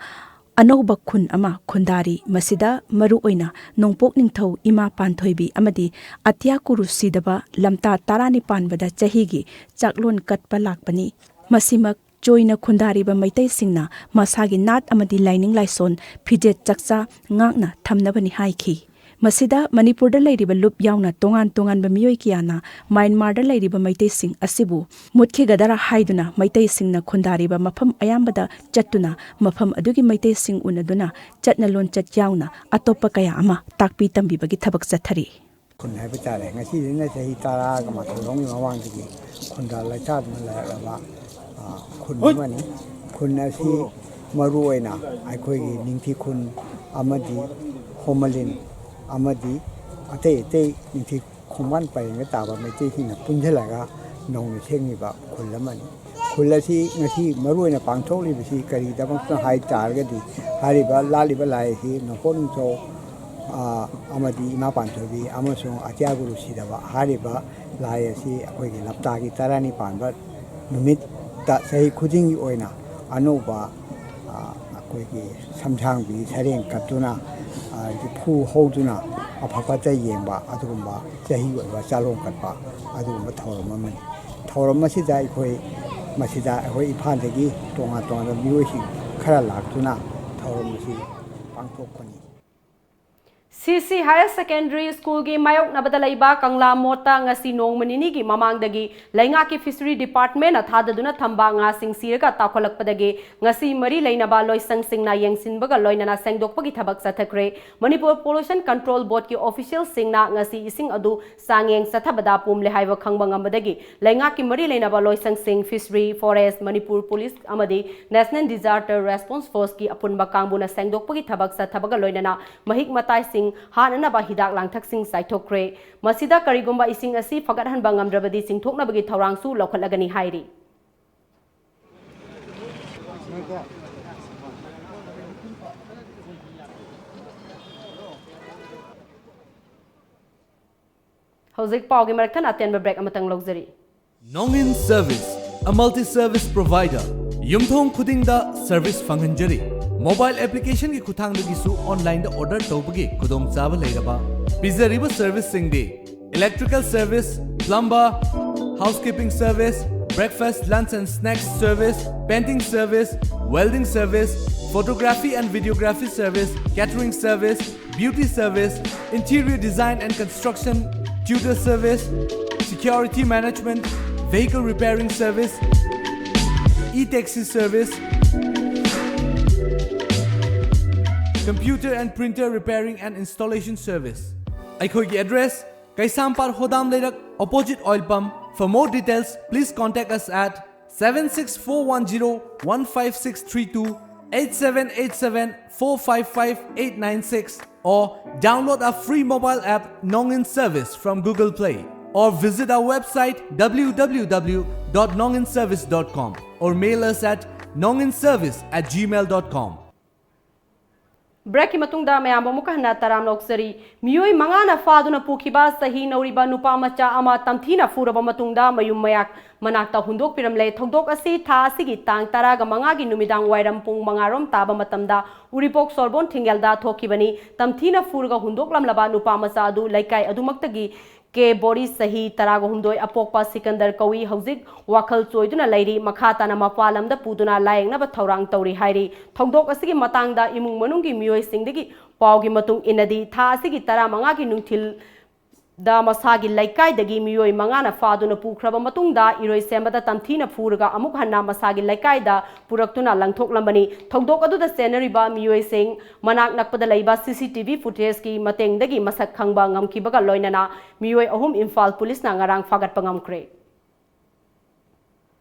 ꯑꯅꯧꯕ ꯈꯨꯟ ꯑꯃ ꯈꯨꯟꯗꯥꯔꯤ꯫ ꯃꯁꯤꯗ ꯃꯔꯨꯑꯣꯏꯅ ꯅꯣꯡꯄꯣꯛ ꯅꯤꯡꯊꯧ ꯏꯃꯥ ꯄꯥꯟꯊꯣꯏꯕꯤ ꯑꯃꯗꯤ ꯑꯇꯤꯌꯥ ꯀꯨꯔꯨ ꯁꯤꯗꯕ ꯂꯝꯇꯥ ꯇꯔꯥꯅꯤꯄꯥꯟꯕꯗ ꯆꯍꯤꯒꯤ ꯆꯥꯛꯂꯣꯟ ꯀꯠꯄ ꯂꯥꯛꯄꯅꯤ꯫ ꯃꯁꯤꯃꯛ ꯆꯣꯏꯅ ꯈꯨꯟꯗꯥꯔꯤꯕ ꯃꯩꯇꯩꯁꯤꯡꯅ ꯃꯁꯥꯒꯤ ꯅꯥꯠ ꯑꯃꯗꯤ ꯂꯥꯏꯅꯤꯡ ꯂꯥꯏꯁꯣꯟ, ꯐꯤꯖꯦꯠ ꯆꯛꯆꯥ ꯉꯥꯛꯅ ꯊꯝꯅꯕꯅꯤ ꯍꯥꯏꯈꯤ꯫ ꯃꯁꯤꯗ ꯃꯅꯤꯄꯨꯔꯗ ꯂꯩꯔꯤꯕ ꯂꯨꯞ ꯌꯥꯎꯅ ꯇꯣꯉꯥꯟ ꯇꯣꯉꯥꯟꯕ ꯃꯤꯑꯣꯏ ꯀꯌꯥꯅ ꯃ꯭ꯌꯥꯟꯃꯥꯔꯗ ꯂꯩꯔꯤꯕ ꯃꯩꯇꯩꯁꯤꯡ ꯑꯁꯤꯕꯨ ꯃꯨꯠꯈꯤꯒꯗꯔꯥ ꯍꯥꯏꯗꯨꯅ ꯃꯩꯇꯩꯁꯤꯡꯅ ꯈꯨꯟꯗꯥꯔꯤꯕ ꯃꯐꯝ ꯑꯌꯥꯝꯕꯗ ꯆꯠꯇꯨꯅ ꯃꯐꯝ ꯑꯗꯨꯒꯤ ꯃꯩꯇꯩꯁꯤꯡ ꯎꯅꯗꯨꯅ ꯆꯠꯅ ꯂꯣꯟꯆꯠ ꯌꯥꯎꯅ ꯑꯇꯣꯞꯄ ꯀꯌꯥ ꯑꯃ ꯇꯥꯛꯄꯤ ꯇꯝꯕꯤꯕꯒꯤ ꯊꯕꯛ ꯆꯠꯊꯔꯤ꯫ ꯈꯨꯟ ꯍꯥꯏꯕ ꯇꯥꯔꯦ, ꯉꯁꯤꯗꯩꯅ ꯆꯍꯤ ꯇꯔꯥꯒ ꯃꯥꯊꯣꯏ ꯔꯣꯝꯒꯤ ꯃꯃꯥꯡꯗꯒꯤ ꯈꯨꯟꯗꯥ ꯂꯩꯇꯥꯗꯨꯅ ꯂꯩꯔꯛꯂꯕ, ꯑ, ꯈꯨꯟ ꯑꯃꯅꯤ꯫ ꯈꯨꯟ ꯑꯁꯤ ꯃꯔꯨ ꯑꯣꯏꯅ ꯑꯩꯈꯣꯏꯒꯤ ꯅꯤꯡꯊꯤ ꯈꯨꯟ ꯑꯃꯗꯤ ꯍꯣꯃꯂꯤꯟ ꯑꯃꯗꯤ ꯑꯇꯩ ꯑꯇꯩ ꯅꯤꯡꯊꯤ ꯈꯣꯡꯕꯥꯟ ꯄꯔꯦꯡꯗ ꯇꯥꯕ ꯃꯩꯇꯩꯁꯤꯡꯅ ꯄꯨꯟꯁꯤꯜꯂꯒ ꯅꯧꯅ ꯁꯦꯝꯃꯤꯕ ꯈꯨꯜ ꯑꯃꯅꯤ꯫ ꯈꯨꯜ ꯑꯁꯤ ꯉꯁꯤ ꯃꯔꯨ ꯑꯣꯏꯅ ꯄꯥꯡꯊꯣꯛꯂꯤꯕꯁꯤ ꯀꯔꯤꯒꯤꯗꯃꯛꯇ ꯍꯥꯏ ꯇꯥꯔꯒꯗꯤ, ꯍꯥꯏꯔꯤꯕ ꯂꯥꯠꯂꯤꯕ ꯂꯥꯏ ꯑꯁꯤ ꯅꯣꯡꯄꯣꯛ ꯅꯤꯡꯊꯧ ꯑ, ꯑꯃꯗꯤ ꯏꯃꯥ ꯄꯥꯟꯊꯣꯏꯕꯤ ꯑꯃꯁꯨꯡ ꯑꯇꯤꯌꯥ ꯒꯨꯔꯨ ꯁꯤꯗꯕ ꯍꯥꯏꯔꯤꯕ ꯂꯥꯏ ꯑꯁꯤ ꯑꯩꯈꯣꯏꯒꯤ ꯂꯞꯇꯥꯒꯤ ꯇꯔꯥꯅꯤ ꯄꯥꯟꯕ ꯅꯨꯃꯤꯠꯇ ꯆꯍꯤ ꯈꯨꯗꯤꯡꯒꯤ ꯑꯣꯏꯅ ꯑꯅꯧꯕ, ꯑ, ꯑꯩꯈꯣꯏꯒꯤ ꯁꯝꯁꯥꯡꯕꯤ ꯁꯔꯦꯡ ꯀꯠꯇꯨꯅ, ꯑ, ꯐꯨ ꯍꯧꯗꯨꯅ ꯑꯐ ꯐꯠꯇ ꯌꯦꯡꯕ ꯑꯗꯨꯒꯨꯝꯕ ꯆꯍꯤ ꯑꯣꯏꯕ ꯆꯥꯂꯣꯡ ꯀꯠꯄ ꯑꯗꯨꯒꯨꯝꯕ ꯊꯧꯔꯝ ꯑꯃꯅꯤ꯫ ꯊꯧꯔꯝ ꯑꯁꯤꯗ ꯑꯩꯈꯣꯏ, ꯃꯁꯤꯗ ꯑꯩꯈꯣꯏ ꯏꯝꯐꯥꯜꯗꯒꯤ ꯇꯣꯉꯥꯟ ꯇꯣꯉꯥꯟꯕ ꯃꯤꯑꯣꯏꯁꯤꯡ ꯈꯔ ꯂꯥꯛꯇꯨꯅ ꯊꯧꯔꯝ ꯑꯁꯤ ꯄꯥꯡꯊꯣꯛꯄꯅꯤ꯫ ꯁꯤ ꯁꯤ Higher Secondary Schoolꯒꯤ ꯃꯥꯌꯣꯛꯅꯕꯗ ꯂꯩꯕ ꯀꯪꯂꯥ ꯃꯣꯠꯇ ꯉꯁꯤ ꯅꯣꯡꯃ ꯅꯤꯅꯤꯒꯤ ꯃꯃꯥꯡꯗꯒꯤ ꯂꯩꯉꯥꯛꯀꯤ Fishery Departmentꯅ ꯊꯥꯗꯗꯨꯅ ꯊꯝꯕ ꯉꯥꯁꯤꯡ ꯁꯤꯔꯒ ꯇꯥꯎꯈꯠꯂꯛꯄꯗꯒꯤ ꯉꯁꯤ ꯃꯔꯤ ꯂꯩꯅꯕ ꯂꯣꯏꯁꯪꯁꯤꯡꯅ ꯌꯦꯡꯁꯤꯟꯕꯒ ꯂꯣꯏꯅꯅ ꯁꯦꯡꯗꯣꯛꯄꯒꯤ ꯊꯕꯛ ꯆꯠꯊꯈ꯭ꯔꯦ꯫ ꯃꯅꯤꯄꯨꯔ Pollution Control Boardꯀꯤ officialꯁꯤꯡꯅ ꯉꯁꯤ ꯏꯁꯤꯡ ꯑꯗꯨ ꯆꯥꯡꯌꯦꯡ ꯆꯠꯊꯕꯗ ꯄꯨꯝꯂꯦ ꯍꯥꯏꯕ ꯈꯪꯕ ꯉꯝꯕꯗꯒꯤ ꯂꯩꯉꯥꯛꯀꯤ ꯃꯔꯤ ꯂꯩꯅꯕ ꯂꯣꯏꯁꯪꯁꯤꯡ, Fishery, Forest, ꯃꯅꯤꯄꯨꯔ Police ꯑꯃꯗꯤ National Disaster Response Forceꯀꯤ ꯑꯄꯨꯟꯕ ꯀꯥꯡꯕꯨꯅ ꯁꯦꯡꯗꯣꯛꯄꯒꯤ ꯊꯕꯛ ꯆꯠꯊꯕꯒ ꯂꯣꯏꯅꯅ ꯃꯍꯤꯛ ꯃꯇꯥꯏꯁꯤꯡ ꯍꯥꯠꯅꯅꯕ ꯍꯤꯗꯥꯛ ꯂꯥꯡꯊꯛꯁꯤꯡ ꯆꯥꯏꯊꯣꯛꯈ꯭ꯔꯦ꯫ ꯃꯁꯤꯗ ꯀꯔꯤꯒꯨꯝꯕ ꯏꯁꯤꯡ ꯑꯁꯤ ꯐꯒꯠꯍꯟꯕ ꯉꯝꯗ꯭ꯔꯕꯗꯤ ꯆꯤꯡꯊꯣꯛꯅꯕꯒꯤ ꯊꯧꯔꯥꯡꯁꯨ ꯂꯧꯈꯠꯂꯒꯅꯤ ꯍꯥꯏꯔꯤ꯫ ꯍꯧꯖꯤꯛ ꯄꯥꯎꯒꯤ ꯃꯔꯛ ꯊꯠꯅ ꯑꯇꯦꯟꯕ break ꯑꯃꯇꯪ ꯂꯧꯖꯔꯤ꯫ Nongin Service, a multi-service provider. ꯌꯨꯝꯊꯣꯡ ꯈꯨꯗꯤꯡꯗ service ꯐꯪꯍꯟꯖꯔꯤ꯫ Mobile applicationꯒꯤ ꯈꯨꯠꯊꯥꯡꯗꯒꯤꯁꯨ onlineꯗ order ꯇꯧꯕꯒꯤ ꯈꯨꯗꯣꯡꯆꯥꯕ ꯂꯩꯔꯕ ꯄꯤꯖꯔꯤꯕ serviceꯁꯤꯡꯗꯤ electrical service, plumber, housekeeping service, breakfast, lunch and snacks service, painting service, welding service, photography and videography service, catering service, beauty service, interior design and construction, tutor service, security management, vehicle repairing service, e-taxi service, computer and printer repairing and installation service. ꯑꯩꯈꯣꯏꯒꯤ address, ꯀꯩꯁꯥꯝꯄꯥꯠ ꯍꯣꯗꯥꯝ ꯂꯩꯔꯛ, opposite oil pump. For more details, please contact us at seven six four one zero one five six three two, eight seven eight seven four five five eight nine six, or download our free mobile app Nongin Service from Google Play, or visit our website w w w dot nongin service dot com, or mail us at nongin service at gmail dot com. Breakꯀꯤ ꯃꯇꯨꯡꯗ ꯃꯌꯥꯝꯕꯨ ꯑꯃꯨꯛꯀ ꯍꯟꯅ ꯇꯔꯥꯝꯅ ꯑꯣꯛꯆꯔꯤ꯫ ꯃꯤꯑꯣꯏ ꯃꯉꯥꯅ ꯐꯥꯗꯨꯅ ꯄꯨꯈꯤꯕ ꯆꯍꯤ ꯅꯧꯔꯤꯕ ꯅꯨꯄꯥ ꯃꯆꯥ ꯑꯃ ꯇꯝꯊꯤꯅ ꯐꯨꯔꯕ ꯃꯇꯨꯡꯗ ꯃꯌꯨꯝ ꯃꯌꯥꯛ ꯃꯅꯥꯛꯇ ꯍꯨꯟꯗꯣꯛꯄꯤꯔꯝꯂꯦ꯫ ꯊꯧꯗꯣꯛ ꯑꯁꯤ ꯊꯥ ꯑꯁꯤꯒꯤ ꯇꯥꯡ ꯇꯔꯥꯒ ꯃꯉꯥꯒꯤ ꯅꯨꯃꯤꯗꯥꯡ ꯋꯥꯏꯔꯝ ꯄꯨꯡ ꯃꯉꯥꯔꯣꯝ ꯇꯥꯕ ꯃꯇꯝꯗ ꯎꯔꯤꯄꯣꯛ ꯁꯣꯔꯕꯣꯟ ꯊꯤꯡꯒꯦꯜꯗ ꯊꯣꯛꯈꯤꯕꯅꯤ꯫ ꯇꯝꯊꯤꯅ ꯐꯨꯔꯒ ꯍꯨꯟꯗꯣꯛꯂꯝꯂꯕ ꯅꯨꯄꯥ ꯃꯆꯥ ꯑꯗꯨ ꯂꯩꯀꯥꯏ ꯑꯗꯨꯃꯛꯇꯒꯤ ꯀꯦ ꯕꯣꯔꯤꯁ, ꯆꯍꯤ ꯇꯔꯥꯒ ꯍꯨꯝꯗꯣꯏ, ꯑꯄꯣꯛꯄ ꯁꯤꯀꯟꯗꯔ ꯀꯧꯏ꯫ ꯍꯧꯖꯤꯛ ꯋꯥꯈꯜ ꯆꯣꯏꯗꯨꯅ ꯂꯩꯔꯤ꯫ ꯃꯈꯥ ꯇꯥꯅ ꯃꯄꯥꯟ ꯂꯝꯗ ꯄꯨꯗꯨꯅ ꯂꯥꯌꯦꯡꯅꯕ ꯊꯧꯔꯥꯡ ꯇꯧꯔꯤ ꯍꯥꯏꯔꯤ꯫ ꯊꯧꯗꯣꯛ ꯑꯁꯤꯒꯤ ꯃꯇꯥꯡꯗ ꯏꯃꯨꯡ ꯃꯅꯨꯡꯒꯤ ꯃꯤꯑꯣꯏꯁꯤꯡꯗꯒꯤ ꯄꯥꯎꯒꯤ ꯃꯇꯨꯡ ꯏꯟꯅꯗꯤ, ꯊꯥ ꯑꯁꯤꯒꯤ ꯇꯔꯥꯃꯉꯥꯒꯤ ꯅꯨꯡꯊꯤꯜ ꯗ ꯃꯁꯥꯒꯤ ꯂꯩꯀꯥꯏꯗꯒꯤ ꯃꯤꯑꯣꯏ ꯃꯉꯥꯅ ꯐꯥꯗꯨꯅ ꯄꯨꯈ꯭ꯔꯕ ꯃꯇꯨꯡꯗ ꯏꯔꯣꯏꯁꯦꯝꯕꯗ ꯇꯝꯊꯤꯅ ꯐꯨꯔꯒ ꯑꯃꯨꯛ ꯍꯟꯅ ꯃꯁꯥꯒꯤ ꯂꯩꯀꯥꯏꯗ ꯄꯨꯔꯛꯇꯨꯅ ꯂꯪꯊꯣꯛꯂꯝꯕꯅꯤ꯫ ꯊꯧꯗꯣꯛ ꯑꯗꯨꯗ ꯆꯦꯟꯅꯔꯤꯕ ꯃꯤꯑꯣꯏꯁꯤꯡ ꯃꯅꯥꯛ ꯅꯛꯄꯗ ꯂꯩꯕ ꯁꯤ ꯁꯤ ꯇꯤ ꯚꯤ ꯐꯨꯇꯦꯖꯀꯤ ꯃꯇꯦꯡꯗꯒꯤ ꯃꯁꯛ ꯈꯪꯕ ꯉꯝꯈꯤꯕꯒ ꯂꯣꯏꯅꯅ ꯃꯤꯑꯣꯏ ꯑꯍꯨꯝ ꯏꯝꯐꯥꯜ ꯄꯨꯂꯤꯁꯅ ꯉꯔꯥꯡ ꯐꯥꯒꯠꯄ ꯉꯝꯈ꯭ꯔꯦ꯫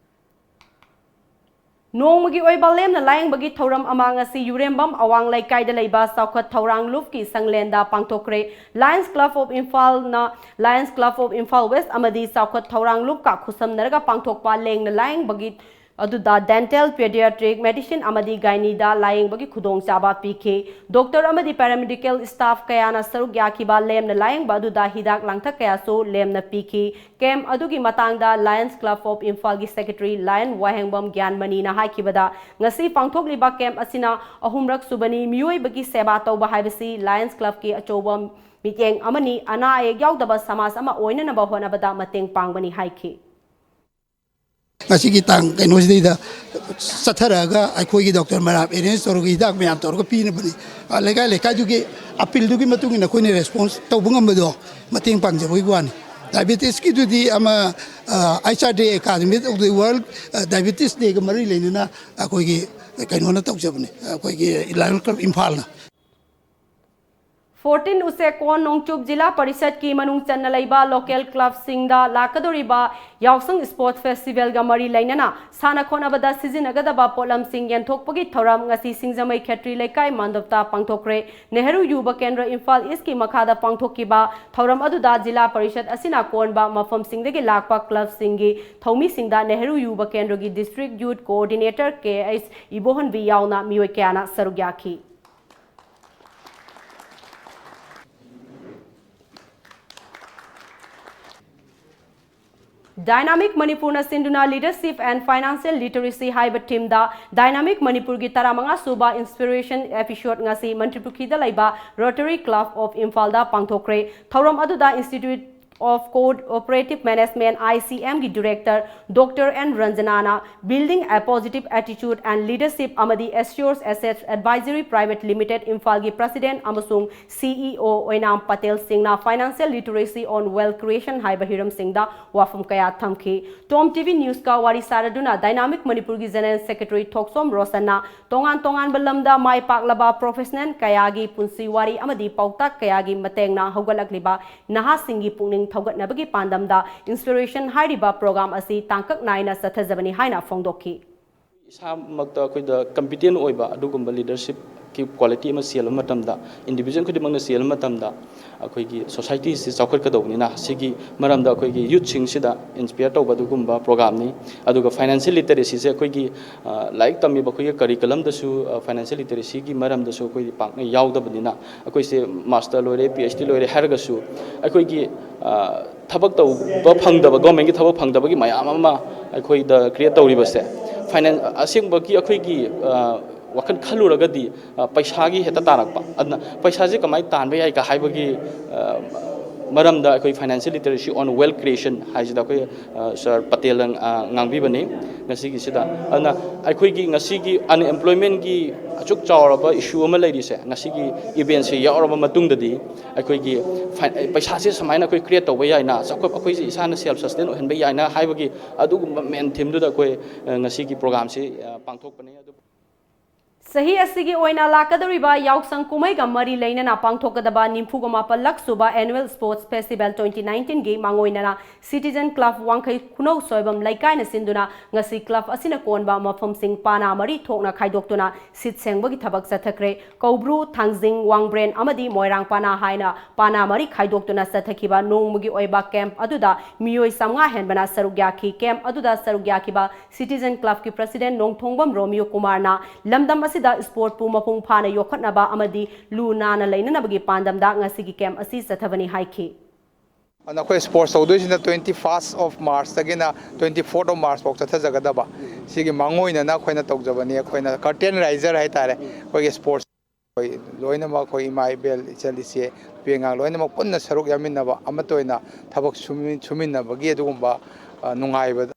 ꯅꯣꯡꯃꯒꯤ ꯑꯣꯏꯕ ꯂꯦꯝꯅ ꯂꯥꯌꯦꯡꯕꯒꯤ ꯊꯧꯔꯝ ꯑꯃ ꯉꯁꯤ ꯌꯨꯔꯦꯝꯕꯝ ꯑꯋꯥꯡ ꯂꯩꯀꯥꯏꯗ ꯂꯩꯕ ꯆꯥꯎꯈꯠ ꯊꯧꯔꯥꯡ ꯂꯨꯞꯀꯤ ꯁꯪꯂꯦꯟꯗ ꯄꯥꯡꯊꯣꯛꯈ꯭ꯔꯦ꯫ Lions Club of ꯏꯝꯐꯥꯜꯅ, Lions Club of Imphal west ꯑꯃꯗꯤ ꯆꯥꯎꯈꯠ ꯊꯧꯔꯥꯡ ꯂꯨꯞꯀ ꯈꯨꯠꯁꯝꯅꯔꯒ ꯄꯥꯡꯊꯣꯛꯄ ꯂꯦꯡꯅ ꯂꯥꯌꯦꯡꯕꯒꯤ ꯑꯗꯨꯗ dental, pediatric, medicine ꯑꯃꯗꯤ gynaeꯗ ꯂꯥꯌꯦꯡꯕꯒꯤ ꯈꯨꯗꯣꯡꯆꯥꯕ ꯄꯤꯈꯤ꯫ Doctor ꯑꯃꯗꯤ paramedical staff ꯀꯌꯥꯅ ꯁꯔꯨꯛ ꯌꯥꯈꯤꯕ ꯂꯦꯝꯅ ꯂꯥꯌꯦꯡꯕ ꯑꯗꯨꯗ ꯍꯤꯗꯥꯛ ꯂꯥꯡꯊꯛ ꯀꯌꯥꯁꯨ ꯂꯦꯝꯅ ꯄꯤꯈꯤ꯫ Camp ꯑꯗꯨꯒꯤ ꯃꯇꯥꯡꯗ Lions Club of ꯏꯝꯐꯥꯜꯒꯤ secretary Lion ꯋꯥꯍꯦꯡꯕꯝ ꯒ꯭ꯌꯥꯟꯃꯅꯤꯅ ꯍꯥꯏꯈꯤꯕꯗ, ꯉꯁꯤ ꯄꯥꯡꯊꯣꯛꯂꯤꯕ camp ꯑꯁꯤꯅ ꯑꯍꯨꯝꯔꯛ ꯁꯨꯕꯅꯤ꯫ ꯃꯤꯑꯣꯏꯕꯒꯤ ꯁꯦꯕꯥ ꯇꯧꯕ ꯍꯥꯏꯕꯁꯤ Lions Clubꯀꯤ ꯑꯆꯧꯕ ꯃꯤꯠꯌꯦꯡ ꯑꯃꯅꯤ꯫ ꯑꯅꯥ ꯑꯌꯦꯛ ꯌꯥꯎꯗꯕ ꯁꯃꯥꯖ ꯑꯃ ꯑꯣꯏꯅꯅꯕ ꯍꯣꯠꯅꯕꯗ ꯃꯇꯦꯡ ꯄꯥꯡꯕꯅꯤ ꯍꯥꯏꯈꯤ꯫ ꯉꯁꯤꯒꯤ ꯇꯥꯡ ꯀꯩꯅꯣꯁꯤꯗꯩꯗ ꯆꯠꯊꯔꯛꯑꯒ ꯑꯩꯈꯣꯏꯒꯤ doctor ꯃꯌꯥꯝ arrange ꯇꯧꯔꯒ ꯍꯤꯗꯥꯛ ꯃꯌꯥꯝ ꯇꯧꯔꯒ ꯄꯤꯅꯕꯅꯤ꯫ ꯑ, ꯂꯩꯀꯥꯏ ꯂꯩꯀꯥꯏꯗꯨꯒꯤ appealꯗꯨꯒꯤ ꯃꯇꯨꯡ ꯏꯟꯅ ꯑꯩꯈꯣꯏꯅ response ꯇꯧꯕ ꯉꯝꯕꯗꯣ ꯃꯇꯦꯡ ꯄꯥꯡꯖꯕꯒꯤ ꯋꯥꯅꯤ꯫ Diabetesꯀꯤꯗꯨꯗꯤ ꯑꯃ, ꯑ, H R D Academy of the World, ꯑ, Diabetes Dayꯒ ꯃꯔꯤ ꯂꯩꯅꯅ ꯑꯩꯈꯣꯏꯒꯤ ꯀꯩꯅꯣꯅ ꯇꯧꯖꯕꯅꯤ, ꯑꯩꯈꯣꯏꯒꯤ Lion Club ꯏꯝꯐꯥꯜꯅ꯫ Fourteen ꯎꯆꯦꯛꯀꯣꯟ ꯅꯣꯡꯆꯨꯞ ꯖꯤꯂꯥ ꯄꯔꯤꯁꯠꯀꯤ ꯃꯅꯨꯡ ꯆꯟꯅ ꯂꯩꯕ local clubꯁꯤꯡꯗ ꯂꯥꯛꯀꯗꯧꯔꯤꯕ ꯌꯥꯎꯁꯪ Sport Festivalꯒ ꯃꯔꯤ ꯂꯩꯅꯅ ꯁꯥꯟꯅ ꯈꯣꯠꯅꯕꯗ ꯁꯤꯖꯤꯟꯅꯒꯗꯕ ꯄꯣꯠꯂꯝꯁꯤꯡ ꯌꯦꯟꯊꯣꯛꯄꯒꯤ ꯊꯧꯔꯝ ꯉꯁꯤ ꯁꯤꯡꯖꯃꯩ ꯈꯦꯇ꯭ꯔꯤ ꯂꯩꯀꯥꯏ ꯃꯟꯗꯞꯇ ꯄꯥꯡꯊꯣꯛꯈ꯭ꯔꯦ꯫ ꯅꯦꯍꯔꯨ ꯌꯨꯕ ꯀꯦꯟꯗ꯭ꯔ ꯏꯝꯐꯥꯜ ꯏꯁꯀꯤ ꯃꯈꯥꯗ ꯄꯥꯡꯊꯣꯛꯈꯤꯕ ꯊꯧꯔꯝ ꯑꯗꯨꯗ ꯖꯤꯂꯥ ꯄꯔꯤꯁꯠ ꯑꯁꯤꯅ ꯀꯣꯟꯕ ꯃꯐꯝꯁꯤꯡꯗꯒꯤ ꯂꯥꯛꯄ clubꯁꯤꯡꯒꯤ ꯊꯧꯃꯤꯁꯤꯡꯗ ꯅꯦꯍꯔꯨ ꯌꯨꯕ ꯀꯦꯟꯗ꯭ꯔꯒꯤ district youth coordinator ꯀꯦ ꯑꯩꯆ ꯏꯕꯣꯍꯟꯕꯤ ꯌꯥꯎꯅ ꯃꯤꯑꯣꯏ ꯀꯌꯥꯅ ꯁꯔꯨꯛ ꯌꯥꯈꯤ꯫ Dynamic Manipurꯅ ꯁꯤꯟꯗꯨꯅ Leadership and Financial Literacy ꯍꯥꯏꯕ themeꯗ Dynamic ꯃꯅꯤꯄꯨꯔꯒꯤ ꯇꯔꯥꯃꯉꯥ ꯁꯨꯕ Inspiration episode ꯉꯁꯤ ꯃꯟꯇ꯭ꯔꯤꯄꯨꯈ꯭ꯔꯤꯗ ꯂꯩꯕ Rotary Club of Imphalꯗ ꯄꯥꯡꯊꯣꯛꯈ꯭ꯔꯦ꯫ ꯊꯧꯔꯝ ꯑꯗꯨꯗ Institute of Cooperative Management, ICMꯒꯤ director Doctor N Ranjanaꯅ Building a Positive Attitude and Leadership ꯑꯃꯗꯤ Assures Assets Advisory Private Limited ꯏꯝꯐꯥꯜꯒꯤ president ꯑꯃꯁꯨꯡ CEO ꯑꯣꯏꯅꯥꯝ ꯄꯇꯦꯜ ꯁꯤꯡꯅ Financial Literacy on Wealth Creation ꯍꯥꯏꯕ ꯍꯤꯔꯝꯁꯤꯡꯗ ꯋꯥꯐꯝ ꯀꯌꯥ ꯊꯝꯈꯤ꯫ Tom TV Newsꯀ ꯋꯥꯔꯤ ꯁꯥꯔꯗꯨꯅ Dynamic ꯃꯅꯤꯄꯨꯔꯒꯤ General Secretary ꯊꯣꯛꯆꯣꯝ ꯔꯣꯁꯟꯅ ꯇꯣꯉꯥꯟ ꯇꯣꯉꯥꯟꯕ ꯂꯝꯗ ꯃꯥꯏ ꯄꯥꯛꯂꯕ professional ꯀꯌꯥꯒꯤ ꯄꯨꯟꯁꯤ ꯋꯥꯔꯤ ꯑꯃꯗꯤ ꯄꯥꯎꯇꯥꯛ ꯀꯌꯥꯒꯤ ꯃꯇꯦꯡꯅ ꯍꯧꯒꯠꯂꯛꯂꯤꯕ ꯅꯍꯥꯁꯤꯡꯒꯤ ꯄꯨꯛꯅꯤꯡ ꯊꯧꯒꯠꯅꯕꯒꯤ ꯄꯥꯟꯗꯝꯗ Inspiration ꯍꯥꯏꯔꯤꯕ program ꯑꯁꯤ ꯇꯥꯡꯀꯛ ꯅꯥꯏꯅ ꯆꯠꯊꯖꯕꯅꯤ ꯍꯥꯏꯅ ꯐꯣꯡꯗꯣꯛꯈꯤ꯫ ꯏꯁꯥꯃꯛꯇ ꯑꯩꯈꯣꯏꯗ competent ꯑꯣꯏꯕ ꯑꯗꯨꯒꯨꯝꯕ leadershipꯀꯤ quality ꯑꯃ ꯆꯦꯜꯂꯕ ꯃꯇꯝꯗ, individual ꯈꯨꯗꯤꯡꯃꯛꯅ ꯆꯦꯜꯂꯕ ꯃꯇꯝꯗ, ꯑꯩꯈꯣꯏꯒꯤ societyꯁꯤ ꯆꯥꯎꯈꯠꯀꯗꯧꯕꯅꯤꯅ, ꯁꯤꯒꯤ ꯃꯔꯝꯗ ꯑꯩꯈꯣꯏꯒꯤ youthꯁꯤꯡꯁꯤꯗ inspire ꯇꯧꯕ ꯑꯗꯨꯒꯨꯝꯕ programꯅꯤ꯫ ꯑꯗꯨꯒ financial literacyꯁꯦ ꯑꯩꯈꯣꯏꯒꯤ, ꯑ, ꯂꯥꯏꯔꯤꯛ ꯇꯝꯃꯤꯕ ꯑꯩꯈꯣꯏꯒꯤ curriculumꯗꯁꯨ, ꯑ, financial literacyꯒꯤ ꯃꯔꯝꯗꯁꯨ ꯑꯩꯈꯣꯏꯗꯤ ꯄꯥꯛꯅ ꯌꯥꯎꯗꯕꯅꯤꯅ, ꯑꯩꯈꯣꯏꯁꯦ master ꯂꯣꯏꯔꯦ, PhD ꯂꯣꯏꯔꯦ ꯍꯥꯏꯔꯒꯁꯨ ꯑꯩꯈꯣꯏꯒꯤ, ꯑ, ꯊꯕꯛ ꯇꯧꯕ ꯐꯪꯗꯕ, governmentꯀꯤ ꯊꯕꯛ ꯐꯪꯗꯕꯒꯤ ꯃꯌꯥꯝ ꯑꯃ ꯑꯩꯈꯣꯏꯗ create ꯇꯧꯔꯤꯕꯁꯦ, finance, ꯑꯁꯦꯡꯕꯒꯤ ꯑꯩꯈꯣꯏꯒꯤ, ꯑ, ꯋꯥꯈꯜ ꯈꯜꯂꯨꯔꯒꯗꯤ, ꯑ, ꯄꯩꯁꯥꯒꯤ ꯍꯦꯛꯇ ꯇꯥꯔꯛꯄ꯫ ꯑꯗꯨꯅ ꯄꯩꯁꯥꯁꯦ ꯀꯃꯥꯏꯅ ꯇꯥꯟꯕ ꯌꯥꯏ ꯀ ꯍꯥꯏꯕꯒꯤ, ꯑ, ꯃꯔꯝꯗ ꯑꯩꯈꯣꯏ Financial Literacy on Wealth Creation ꯍꯥꯏꯁꯤꯗ ꯑꯩꯈꯣꯏ, ꯑ, sir ꯄꯇꯦꯜꯅ, ꯑ, ꯉꯥꯡꯕꯤꯕꯅꯤ ꯉꯁꯤꯒꯤꯁꯤꯗ꯫ ꯑꯗꯨꯅ ꯑꯩꯈꯣꯏꯒꯤ ꯉꯁꯤꯒꯤ unemploymentꯀꯤ ꯑꯁꯨꯛ ꯆꯥꯎꯔꯕ issue ꯑꯃ ꯂꯩꯔꯤꯁꯦ, ꯉꯁꯤꯒꯤ eventꯁꯦ ꯌꯥꯎꯔꯕ ꯃꯇꯨꯡꯗꯗꯤ ꯑꯩꯈꯣꯏꯒꯤ ꯐꯥꯏ-, ꯄꯩꯁꯥꯁꯦ ꯁꯨꯃꯥꯏꯅ ꯑꯩꯈꯣꯏ create ꯇꯧꯕ ꯌꯥꯏꯅ, ꯆꯥꯎꯈꯠ-, ꯑꯩꯈꯣꯏꯁꯦ ꯏꯁꯥꯅ self sustain ꯑꯣꯏꯍꯟꯕ ꯌꯥꯏꯅ ꯍꯥꯏꯕꯒꯤ ꯑꯗꯨꯒꯨꯝꯕ main themeꯗꯨꯗ ꯑꯩꯈꯣꯏ, ꯑ, ꯉꯁꯤꯒꯤ programꯁꯤ, ꯑ, ꯄꯥꯡꯊꯣꯛꯄꯅꯤ꯫ ꯑꯗꯨ ꯆꯍꯤ ꯑꯁꯤꯒꯤ ꯑꯣꯏꯅ ꯂꯥꯛꯀꯗꯧꯔꯤꯕ ꯌꯥꯎꯁꯪ ꯀꯨꯝꯍꯩꯒ ꯃꯔꯤ ꯂꯩꯅꯅ ꯄꯥꯡꯊꯣꯛꯀꯗꯕ ꯅꯤꯐꯨꯒ ꯃꯥꯄꯜꯂꯛ ꯁꯨꯕ Annual Sports Festival twenty nineteenꯒꯤ ꯃꯥꯡꯑꯣꯏꯅꯅ Citizen Club ꯋꯥꯡꯈꯩ ꯈꯨꯅꯧ ꯁꯣꯏꯕꯝ ꯂꯩꯀꯥꯏꯅ ꯁꯤꯟꯗꯨꯅ ꯉꯁꯤ club ꯑꯁꯤꯅ ꯀꯣꯟꯕ ꯃꯐꯝꯁꯤꯡ ꯄꯥꯅꯥ ꯃꯔꯤ ꯊꯣꯛꯅ ꯈꯥꯏꯗꯣꯛꯇꯨꯅ ꯁꯤꯠ ꯁꯦꯡꯕꯒꯤ ꯊꯕꯛ ꯆꯠꯊꯈ꯭ꯔꯦ꯫ ꯀꯧꯕ꯭ꯔꯨ, ꯊꯥꯡꯖꯤꯡ, ꯋꯥꯡꯕ꯭ꯔꯦꯟ ꯑꯃꯗꯤ ꯃꯣꯏꯔꯥꯡ ꯄꯥꯅꯥ ꯍꯥꯏꯅ ꯄꯥꯅꯥ ꯃꯔꯤ ꯈꯥꯏꯗꯣꯛꯇꯨꯅ ꯆꯠꯊꯈꯤꯕ ꯅꯣꯡꯃꯒꯤ ꯑꯣꯏꯕ camp ꯑꯗꯨꯗ ꯃꯤꯑꯣꯏ ꯆꯥꯝꯃꯉꯥ ꯍꯦꯟꯕꯅ ꯁꯔꯨꯛ ꯌꯥꯈꯤ꯫ Camp ꯑꯗꯨꯗ ꯁꯔꯨꯛ ꯌꯥꯈꯤꯕ Citizen Clubꯀꯤ President ꯅꯣꯡꯊꯣꯡꯕꯝ ꯔꯣꯃꯤꯌꯣ ꯀꯨꯃꯥꯔꯅ ꯂꯝꯗꯝ ꯑꯁꯤꯗ sportꯄꯨ ꯃꯄꯨꯡ ꯐꯥꯅ ꯌꯣꯛꯈꯠꯅꯕ ꯑꯃꯗꯤ ꯂꯨ ꯅꯥꯟꯅ ꯂꯩꯅꯅꯕꯒꯤ ꯄꯥꯟꯗꯝꯗ ꯉꯁꯤꯒꯤ camp ꯑꯁꯤ ꯆꯠꯊꯕꯅꯤ ꯍꯥꯏꯈꯤ꯫ ꯑꯗꯨꯅ ꯑꯩꯈꯣꯏ ꯁ꯭ꯄꯣꯔꯠꯁ ꯇꯧꯗꯣꯏꯁꯤꯅ twenty first of March ꯇꯒꯤꯅ twenty fourth of March ꯐꯥꯎ ꯆꯠꯊꯖꯒꯗꯕ꯫ ꯁꯤꯒꯤ ꯃꯥꯡꯑꯣꯏꯅꯅ ꯑꯩꯈꯣꯏꯅ ꯇꯧꯖꯕꯅꯤ꯫ ꯑꯩꯈꯣꯏꯅ ꯀꯔꯇꯦꯟ ꯔꯥꯏꯖꯔ ꯍꯥꯏꯇꯥꯔꯦ꯫ ꯑꯩꯈꯣꯏꯒꯤ ꯁ꯭ꯄꯣꯔꯠꯁ ꯑꯩꯈꯣꯏ ꯂꯣꯏꯅꯃꯛ, ꯑꯩꯈꯣꯏ ꯏꯃꯥ ꯏꯕꯦꯜ, ꯏꯆꯜ ꯏꯆꯦ, ꯅꯨꯄꯤ ꯑꯉꯥꯡ ꯂꯣꯏꯅꯃꯛ ꯄꯨꯟꯅ ꯁꯔꯨꯛ ꯌꯥꯃꯤꯟꯅꯕ, ꯑꯃꯠꯇ ꯑꯣꯏꯅ ꯊꯕꯛ ꯁꯨꯃꯤ-, ꯁꯨꯃꯤꯟꯅꯕꯒꯤ ꯑꯗꯨꯒꯨꯝꯕ, ꯑ, ꯅꯨꯡꯉꯥꯏꯕ꯫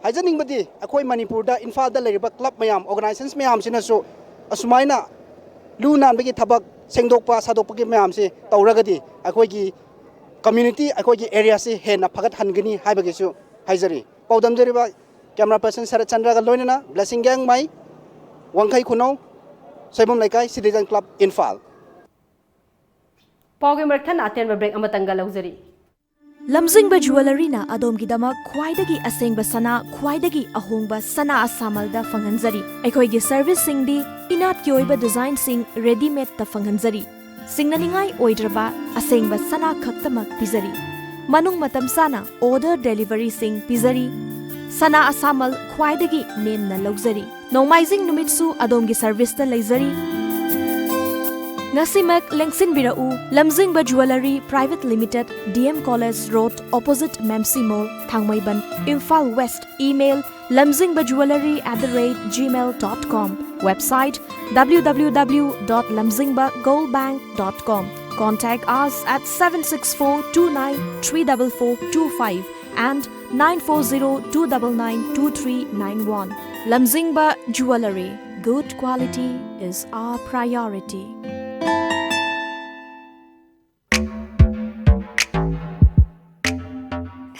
ꯍꯥꯏꯖꯅꯤꯡꯕꯗꯤ, ꯑꯩꯈꯣꯏ ꯃꯅꯤꯄꯨꯔꯗ, ꯏꯝꯐꯥꯜꯗ ꯂꯩꯔꯤꯕ ꯀ꯭ꯂꯕ ꯃꯌꯥꯝ, ꯑꯣꯔꯒꯅꯥꯏꯖꯦꯁꯟꯁ ꯃꯌꯥꯝꯁꯤꯅꯁꯨ ꯑꯁꯨꯃꯥꯏꯅ ꯂꯨ ꯅꯥꯟꯕꯒꯤ ꯊꯕꯛ, ꯁꯦꯡꯗꯣꯛꯄ ꯁꯥꯗꯣꯛꯄꯒꯤ ꯃꯌꯥꯝꯁꯤ ꯇꯧꯔꯒꯗꯤ, ꯑꯩꯈꯣꯏꯒꯤ ꯀꯝꯃ꯭ꯌꯨꯅꯤꯇꯤ, ꯑꯩꯈꯣꯏꯒꯤ ꯑꯦꯔꯤꯌꯥꯁꯤ ꯍꯦꯟꯅ ꯐꯒꯠꯍꯟꯒꯅꯤ ꯍꯥꯏꯕꯒꯤꯁꯨ ꯍꯥꯏꯖꯔꯤ꯫ ꯄꯥꯎꯗꯝꯖꯔꯤꯕ camera person ꯁꯔꯠ ꯆꯟꯗ꯭ꯔꯒ ꯂꯣꯏꯅꯅ ꯕ꯭ꯂꯦꯁꯤꯡ ꯒꯦꯡꯃꯩ, ꯋꯥꯡꯈꯩ ꯈꯨꯅꯧ, ꯁꯣꯏꯕꯝ ꯂꯩꯀꯥꯏ, ꯁꯤꯇꯤꯖꯟ ꯀ꯭ꯂꯕ, ꯏꯝꯐꯥꯜ꯫ ꯄꯥꯎꯒꯤ ꯃꯔꯛ ꯊꯠꯅ ꯑꯇꯦꯟꯕ ꯕ꯭ꯔꯦꯛ ꯑꯃꯇꯪꯒ ꯂꯧꯖꯔꯤ꯫ ꯂꯝꯖꯤꯡꯕ ꯖꯨꯋꯦꯂꯔꯤꯅ ꯑꯗꯣꯝꯒꯤꯗꯃꯛ ꯈ꯭ꯋꯥꯏꯗꯒꯤ ꯑꯁꯦꯡꯕ ꯁꯅꯥ, ꯈ꯭ꯋꯥꯏꯗꯒꯤ ꯑꯍꯣꯡꯕ ꯁꯅꯥ ꯑꯁꯥꯃꯜꯗ ꯐꯪꯍꯟꯖꯔꯤ꯫ ꯑꯩꯈꯣꯏꯒꯤ ꯁꯔꯚꯤꯁꯁꯤꯡꯗꯤ ꯏꯅꯥꯠꯀꯤ ꯑꯣꯏꯕ ꯗꯤꯖꯥꯏꯟꯁꯤꯡ ꯔꯦꯗꯤꯃꯦꯗꯇ ꯐꯪꯍꯟꯖꯔꯤ꯫ ꯁꯤꯡꯅꯅꯤꯡꯉꯥꯏ ꯑꯣꯏꯗ꯭ꯔꯕ ꯑꯁꯦꯡꯕ ꯁꯅꯥ ꯈꯛꯇꯃꯛ ꯄꯤꯖꯔꯤ꯫ ꯃꯅꯨꯡ ꯃꯇꯝ ꯆꯥꯅ ꯑꯣꯔꯗꯔ ꯗꯦꯂꯤꯚꯔꯤꯁꯤꯡ ꯄꯤꯖꯔꯤ꯫ ꯁꯅꯥ ꯑꯁꯥꯃꯜ ꯈ꯭ꯋꯥꯏꯗꯒꯤ ꯅꯦꯝꯅ ꯂꯧꯖꯔꯤ꯫ ꯅꯣꯡꯃꯥꯏꯖꯤꯡ ꯅꯨꯃꯤꯠꯁꯨ ꯑꯗꯣꯝꯒꯤ ꯁꯔꯚꯤꯁꯇ ꯂꯩꯖꯔꯤ꯫ ꯉꯁꯤꯃꯛ ꯂꯦꯡꯁꯤꯟꯕꯤꯔꯛꯎ, Lamzingba jewellery private limited, D M college road, opposite Memsi mall, Thangmeiband, Imphal west. Email, lamzingba jewellery at the rate gmail dot com. Website, W W W dot lamzingba gold bank dot com. Contact us at seven six four two nine three double four two five and nine four zero two double nine two three nine one. Lamzingba Jewellery. Good quality is our priority.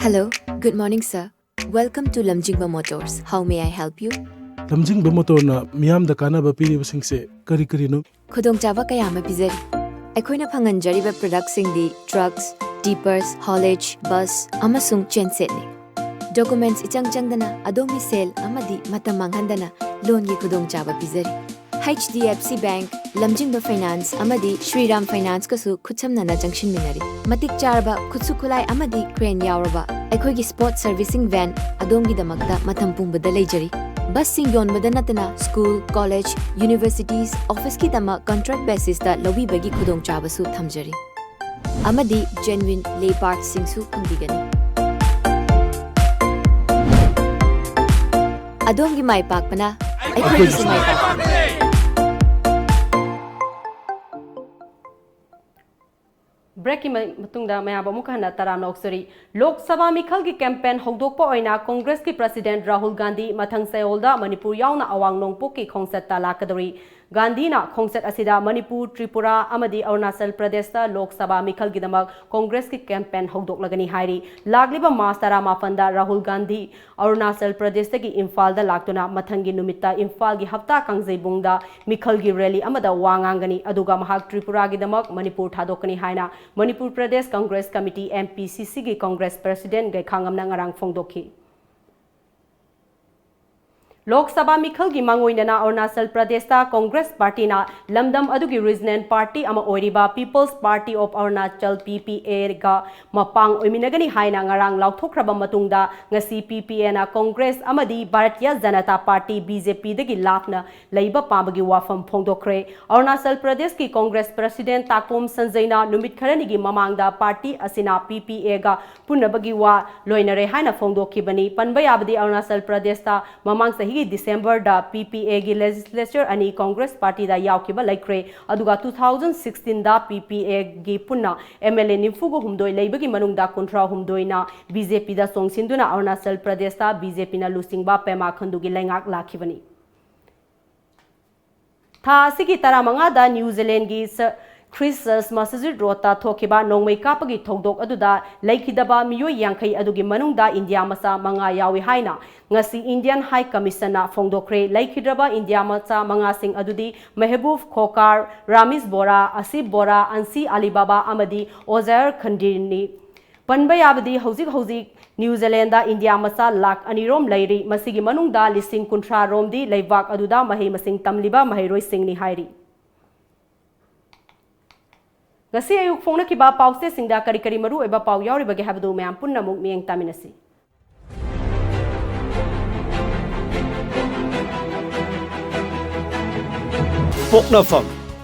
Hello, good morning, sir. Welcome to Lamjingba Motors. How may I help you? ꯂꯝꯖꯤꯡꯕ ꯃꯣꯇꯣꯔꯅ ꯃꯤꯌꯥꯝꯗ ꯀꯥꯟꯅꯕ ꯄꯤꯔꯤꯕꯁꯤꯡꯁꯦ ꯀꯔꯤ ꯀꯔꯤꯅꯣ? ꯈꯨꯗꯣꯡꯆꯥꯕ ꯀꯌꯥ ꯑꯃ ꯄꯤꯖꯔꯤ꯫ ꯑꯩꯈꯣꯏꯅ ꯐꯪꯍꯟꯖꯔꯤꯕ ꯄ꯭ꯔꯗꯛꯁꯤꯡꯗꯤ trucks, ꯇꯤꯄꯔꯁ, ꯍꯣꯂꯦꯖ, bus ꯑꯃꯁꯨꯡ ꯆꯦꯟꯁꯦꯠꯅꯤ꯫ ꯗꯣꯀꯨꯃꯦꯟꯠꯁ ꯏꯆꯪ ꯆꯪꯗꯅ ꯑꯗꯣꯝꯒꯤ ꯁꯦꯜ ꯑꯃꯗꯤ ꯃꯇꯝ ꯃꯥꯡꯍꯟꯗꯅ ꯂꯣꯟꯒꯤ ꯈꯨꯗꯣꯡꯆꯥꯕ ꯄꯤꯖꯔꯤ꯫ H D F C Bank, ꯂꯝꯖꯤꯡꯕ ꯐꯥꯏꯅꯥꯟꯁ ꯑꯃꯗꯤ ꯁ꯭ꯔꯤꯔꯥꯝ ꯐꯥꯏꯅꯥꯟꯁꯀꯁꯨ ꯈꯨꯠꯁꯝꯅꯅ ꯆꯪꯁꯤꯟꯃꯤꯟꯅꯔꯤ꯫ ꯃꯇꯤꯛ ꯆꯥꯔꯕ ꯈꯨꯠꯁꯨ ꯈꯨꯠꯂꯥꯏ ꯑꯃꯗꯤ ꯀ꯭ꯔꯦꯟ ꯌꯥꯎꯔꯕ ꯑꯩꯈꯣꯏꯒꯤ ꯁ꯭ꯄꯣꯔꯠꯁ ꯁꯔꯚꯤꯁꯤꯡ ꯚꯦꯟ ꯑꯗꯣꯝꯒꯤꯗꯃꯛꯇ ꯃꯇꯝ ꯄꯨꯝꯕꯗ ꯂꯩꯖꯔꯤ꯫ ꯕꯁꯁꯤꯡ ꯌꯣꯟꯕꯗ ꯅꯠꯇꯅ ꯁ꯭ꯀꯨꯜ, ꯀꯣꯂꯦꯖ, ꯌꯨꯅꯤꯚꯔꯁꯤꯇꯤꯁ, ꯑꯣꯐꯤꯁꯀꯤꯗꯃꯛ ꯀꯟꯇ꯭ꯔꯦꯛ ꯕꯦꯁꯤꯁꯇ ꯂꯧꯕꯤꯕꯒꯤ ꯈꯨꯗꯣꯡꯆꯥꯕꯁꯨ ꯊꯝꯖꯔꯤ꯫ ꯑꯃꯗꯤ genuine ꯂꯦ ꯄꯥꯔꯠꯁꯤꯡꯁꯨ ꯐꯪꯕꯤꯒꯅꯤ꯫ ꯑꯗꯣꯝꯒꯤ ꯃꯥꯏ ꯄꯥꯛꯄꯅ ꯑꯩꯈꯣꯏꯒꯤꯁꯨ ꯃꯥꯏ ꯄꯥꯛꯄꯅꯤ꯫ ꯕ꯭ꯔꯦꯛꯀꯤ ꯃ-, ꯃꯇꯨꯡꯗ ꯃꯌꯥꯝꯕꯨ ꯑꯃꯨꯛ ꯍꯟꯅ ꯇꯔꯥꯝꯅ ꯑꯣꯛꯆꯔꯤ꯫ ꯂꯣꯛ ꯁꯚꯥ ꯃꯤꯈꯜꯒꯤ ꯀꯦꯝꯄꯦꯟ ꯍꯧꯗꯣꯛꯄ ꯑꯣꯏꯅ ꯀꯣꯡꯒ꯭ꯔꯦꯁꯀꯤ ꯄ꯭ꯔꯁꯤꯗꯦꯟꯠ ꯔꯥꯍꯨꯜ ꯒꯥꯟꯙꯤ ꯃꯊꯪ ꯆꯌꯣꯜꯗ ꯃꯅꯤꯄꯨꯔ ꯌꯥꯎꯅ ꯑꯋꯥꯡ ꯅꯣꯡꯄꯣꯛꯀꯤ ꯈꯣꯡꯆꯠꯇ ꯂꯥꯛꯀꯗꯧꯔꯤ꯫ ꯒꯥꯟꯙꯤꯅ ꯈꯣꯡꯆꯠ ꯑꯁꯤꯗ ꯃꯅꯤꯄꯨꯔ, ꯇ꯭ꯔꯤꯄꯨꯔꯥ ꯑꯃꯗꯤ ꯑꯔꯨꯅꯥꯆꯜ ꯄ꯭ꯔꯗꯦꯁꯇ ꯂꯣꯛ ꯁꯚꯥ ꯃꯤꯈꯜꯒꯤꯗꯃꯛ ꯀꯣꯡꯒ꯭ꯔꯦꯁꯀꯤ ꯀꯦꯝꯄꯦꯟ ꯍꯧꯗꯣꯛꯂꯒꯅꯤ ꯍꯥꯏꯔꯤ꯫ ꯂꯥꯛꯂꯤꯕ ꯃꯥꯔꯆ ꯇꯔꯥꯃꯥꯄꯟꯗ ꯔꯥꯍꯨꯜ ꯒꯥꯟꯙꯤ ꯑꯔꯨꯅꯥꯆꯜ ꯄ꯭ꯔꯗꯦꯁꯇꯒꯤ ꯏꯝꯐꯥꯜꯗ ꯂꯥꯛꯇꯨꯅ ꯃꯊꯪꯒꯤ ꯅꯨꯃꯤꯠꯇ ꯏꯝꯐꯥꯜꯒꯤ ꯍꯞꯇꯥ ꯀꯥꯡꯖꯩꯕꯨꯡꯗ ꯃꯤꯈꯜꯒꯤ ꯔꯦꯂꯤ ꯑꯃꯗ ꯋꯥ ꯉꯥꯡꯒꯅꯤ꯫ ꯑꯗꯨꯒ ꯃꯍꯥꯛ ꯇ꯭ꯔꯤꯄꯨꯔꯥꯒꯤꯗꯃꯛ ꯃꯅꯤꯄꯨꯔ ꯊꯥꯗꯣꯛꯀꯅꯤ ꯍꯥꯏꯅ ꯃꯅꯤꯄꯨꯔ ꯄ꯭ꯔꯗꯦꯁ ꯀꯣꯡꯒ꯭ꯔꯦꯁ ꯀꯃꯤꯇꯤ, MPCCꯒꯤ ꯀꯣꯡꯒ꯭ꯔꯦꯁ ꯄ꯭ꯔꯁꯤꯗꯦꯟꯠ ꯒꯩꯈꯥꯉꯝꯅ ꯉꯔꯥꯡ ꯐꯣꯡꯗꯣꯛꯈꯤ꯫ ꯂꯣꯛ ꯁꯚꯥ ꯃꯤꯈꯜꯒꯤ ꯃꯥꯡꯑꯣꯏꯅꯅ ꯑꯔꯨꯅꯥꯆꯜ ꯄ꯭ꯔꯗꯦꯁꯇ ꯀꯣꯡꯒ꯭ꯔꯦꯁ ꯄꯥꯔꯇꯤꯅ ꯂꯝꯗꯝ ꯑꯗꯨꯒꯤ ꯔꯤꯖꯅꯦꯜ ꯄꯥꯔꯇꯤ ꯑꯃ ꯑꯣꯏꯔꯤꯕ People's Party of Arunachal, PPAꯒ ꯃꯄꯥꯡ ꯑꯣꯏꯃꯤꯟꯅꯒꯅꯤ ꯍꯥꯏꯅ ꯉꯔꯥꯡ ꯂꯥꯎꯊꯣꯛꯈ꯭ꯔꯕ ꯃꯇꯨꯡꯗ, ꯉꯁꯤ PPAꯅ ꯀꯣꯡꯒ꯭ꯔꯦꯁ ꯑꯃꯗꯤ ꯚꯥꯔꯇꯤꯌ ꯖꯅꯇꯥ ꯄꯥꯔꯇꯤ, BJPꯗꯒꯤ ꯂꯥꯞꯅ ꯂꯩꯕ ꯄꯥꯝꯕꯒꯤ ꯋꯥꯐꯝ ꯐꯣꯡꯗꯣꯛꯈ꯭ꯔꯦ꯫ ꯑꯔꯨꯅꯥꯆꯜ ꯄ꯭ꯔꯗꯦꯁꯀꯤ ꯀꯣꯡꯒ꯭ꯔꯦꯁ ꯄ꯭ꯔꯁꯤꯗꯦꯟꯠ ꯇꯥꯀꯣꯝ ꯁꯟꯖꯩꯅ ꯅꯨꯃꯤꯠ ꯈꯔꯅꯤꯒꯤ ꯃꯃꯥꯡꯗ ꯄꯥꯔꯇꯤ ꯑꯁꯤꯅ PPAꯒ ꯄꯨꯟꯅꯕꯒꯤ ꯋꯥ ꯂꯣꯏꯅꯔꯦ ꯍꯥꯏꯅ ꯐꯣꯡꯗꯣꯛꯈꯤꯕꯅꯤ꯫ ꯄꯟꯕ ꯌꯥꯕꯗꯤ, ꯑꯔꯨꯅꯥꯆꯜ ꯄ꯭ꯔꯗꯦꯁꯇ ꯃꯃꯥꯡ ꯆꯍꯤꯒꯤ ꯗꯤꯁꯦꯝꯕꯔꯗ PPAꯒꯤ ꯂꯦꯖꯤꯁꯂꯦꯆꯔ ꯑꯅꯤ ꯀꯣꯡꯒ꯭ꯔꯦꯁ ꯄꯥꯔꯇꯤꯗ ꯌꯥꯎꯈꯤꯕ ꯂꯩꯈ꯭ꯔꯦ꯫ ꯑꯗꯨꯒ two thousand sixteenꯗ PPAꯒꯤ ꯄꯨꯟꯅ MLA ꯅꯤꯐꯨꯒ ꯍꯨꯝꯗꯣꯏ ꯂꯩꯕꯒꯤ ꯃꯅꯨꯡꯗ ꯀꯨꯟꯊ꯭ꯔꯥ ꯍꯨꯝꯗꯣꯏꯅ BJPꯗ ꯆꯣꯡꯁꯤꯟꯗꯨꯅ ꯑꯔꯨꯅꯥꯆꯜ ꯄ꯭ꯔꯗꯦꯁꯇ BJPꯅ ꯂꯨꯆꯤꯡꯕ ꯄꯦꯃꯥ ꯈꯟꯗꯨꯒꯤ ꯂꯩꯉꯥꯛ ꯂꯥꯛꯈꯤꯕꯅꯤ꯫ ꯊꯥ ꯑꯁꯤꯒꯤ ꯇꯔꯥꯃꯉꯥꯗ ꯅ꯭ꯌꯨ ꯖꯤꯂꯦꯟꯒꯤ ꯁ-, ꯈ꯭ꯔꯤꯁ ꯆꯔꯆ ꯃꯁꯖꯤꯗ ꯔꯣꯗꯇ ꯊꯣꯛꯈꯤꯕ ꯅꯣꯡꯃꯩ ꯀꯥꯞꯄꯒꯤ ꯊꯧꯗꯣꯛ ꯑꯗꯨꯗ ꯂꯩꯈꯤꯗꯕ ꯃꯤꯑꯣꯏ ꯌꯥꯡꯈꯩ ꯑꯗꯨꯒꯤ ꯃꯅꯨꯡꯗ ꯏꯟꯗꯤꯌꯥ ꯃꯆꯥ ꯃꯉꯥ ꯌꯥꯎꯏ ꯍꯥꯏꯅ ꯉꯁꯤ ꯏꯟꯗꯤꯌꯟ ꯍꯥꯏ ꯀꯃꯤꯁꯟꯅ ꯐꯣꯡꯗꯣꯛꯈ꯭ꯔꯦ꯫ ꯂꯩꯈꯤꯗ꯭ꯔꯕ ꯏꯟꯗꯤꯌꯥ ꯃꯆꯥ ꯃꯉꯥꯁꯤꯡ ꯑꯗꯨꯗꯤ ꯃꯦꯍꯕꯨꯕ ꯈꯣꯀꯥꯔ, ꯔꯥꯃꯤꯁ ꯕꯣꯔꯥ, ꯑꯁꯤꯐ ꯕꯣꯔꯥ, ꯑꯟꯁꯤ ꯑꯂꯤꯕꯥꯕꯥ ꯑꯃꯗꯤ ꯑꯣꯖꯥꯌꯔ ꯈꯟꯗꯤꯔꯅꯤ꯫ ꯄꯟꯕ ꯌꯥꯕꯗꯤ, ꯍꯧꯖꯤꯛ ꯍꯧꯖꯤꯛ ꯅ꯭ꯌꯨ ꯖꯤꯂꯦꯟꯗ ꯏꯟꯗꯤꯌꯥ ꯃꯆꯥ ꯂꯥꯈ ꯑꯅꯤ ꯔꯣꯝ ꯂꯩꯔꯤ꯫ ꯃꯁꯤꯒꯤ ꯃꯅꯨꯡꯗ ꯂꯤꯁꯤꯡ ꯀꯨꯟꯊ꯭ꯔꯥ ꯔꯣꯝꯗꯤ ꯂꯩꯕꯥꯛ ꯑꯗꯨꯗ ꯃꯍꯩ ꯃꯁꯤꯡ ꯇꯝꯂꯤꯕ ꯃꯍꯩꯔꯣꯏꯁꯤꯡꯅꯤ ꯍꯥꯏꯔꯤ꯫ ꯉꯁꯤ ꯑꯌꯨꯛ ꯐꯣꯡꯅꯈꯤꯕ ꯄꯥꯎꯆꯦꯁꯤꯡꯗ ꯀꯔꯤ ꯀꯔꯤ ꯃꯔꯨꯑꯣꯏꯕ ꯄꯥꯎ ꯌꯥꯎꯔꯤꯕꯒꯦ ꯍꯥꯏꯕꯗꯨ ꯃꯌꯥꯝ ꯄꯨꯟꯅ ꯑꯃꯨꯛ ꯃꯤꯠꯌꯦꯡ ꯇꯥꯃꯤꯟꯅꯁꯤ꯫ ꯄꯣꯛꯅꯐꯝ,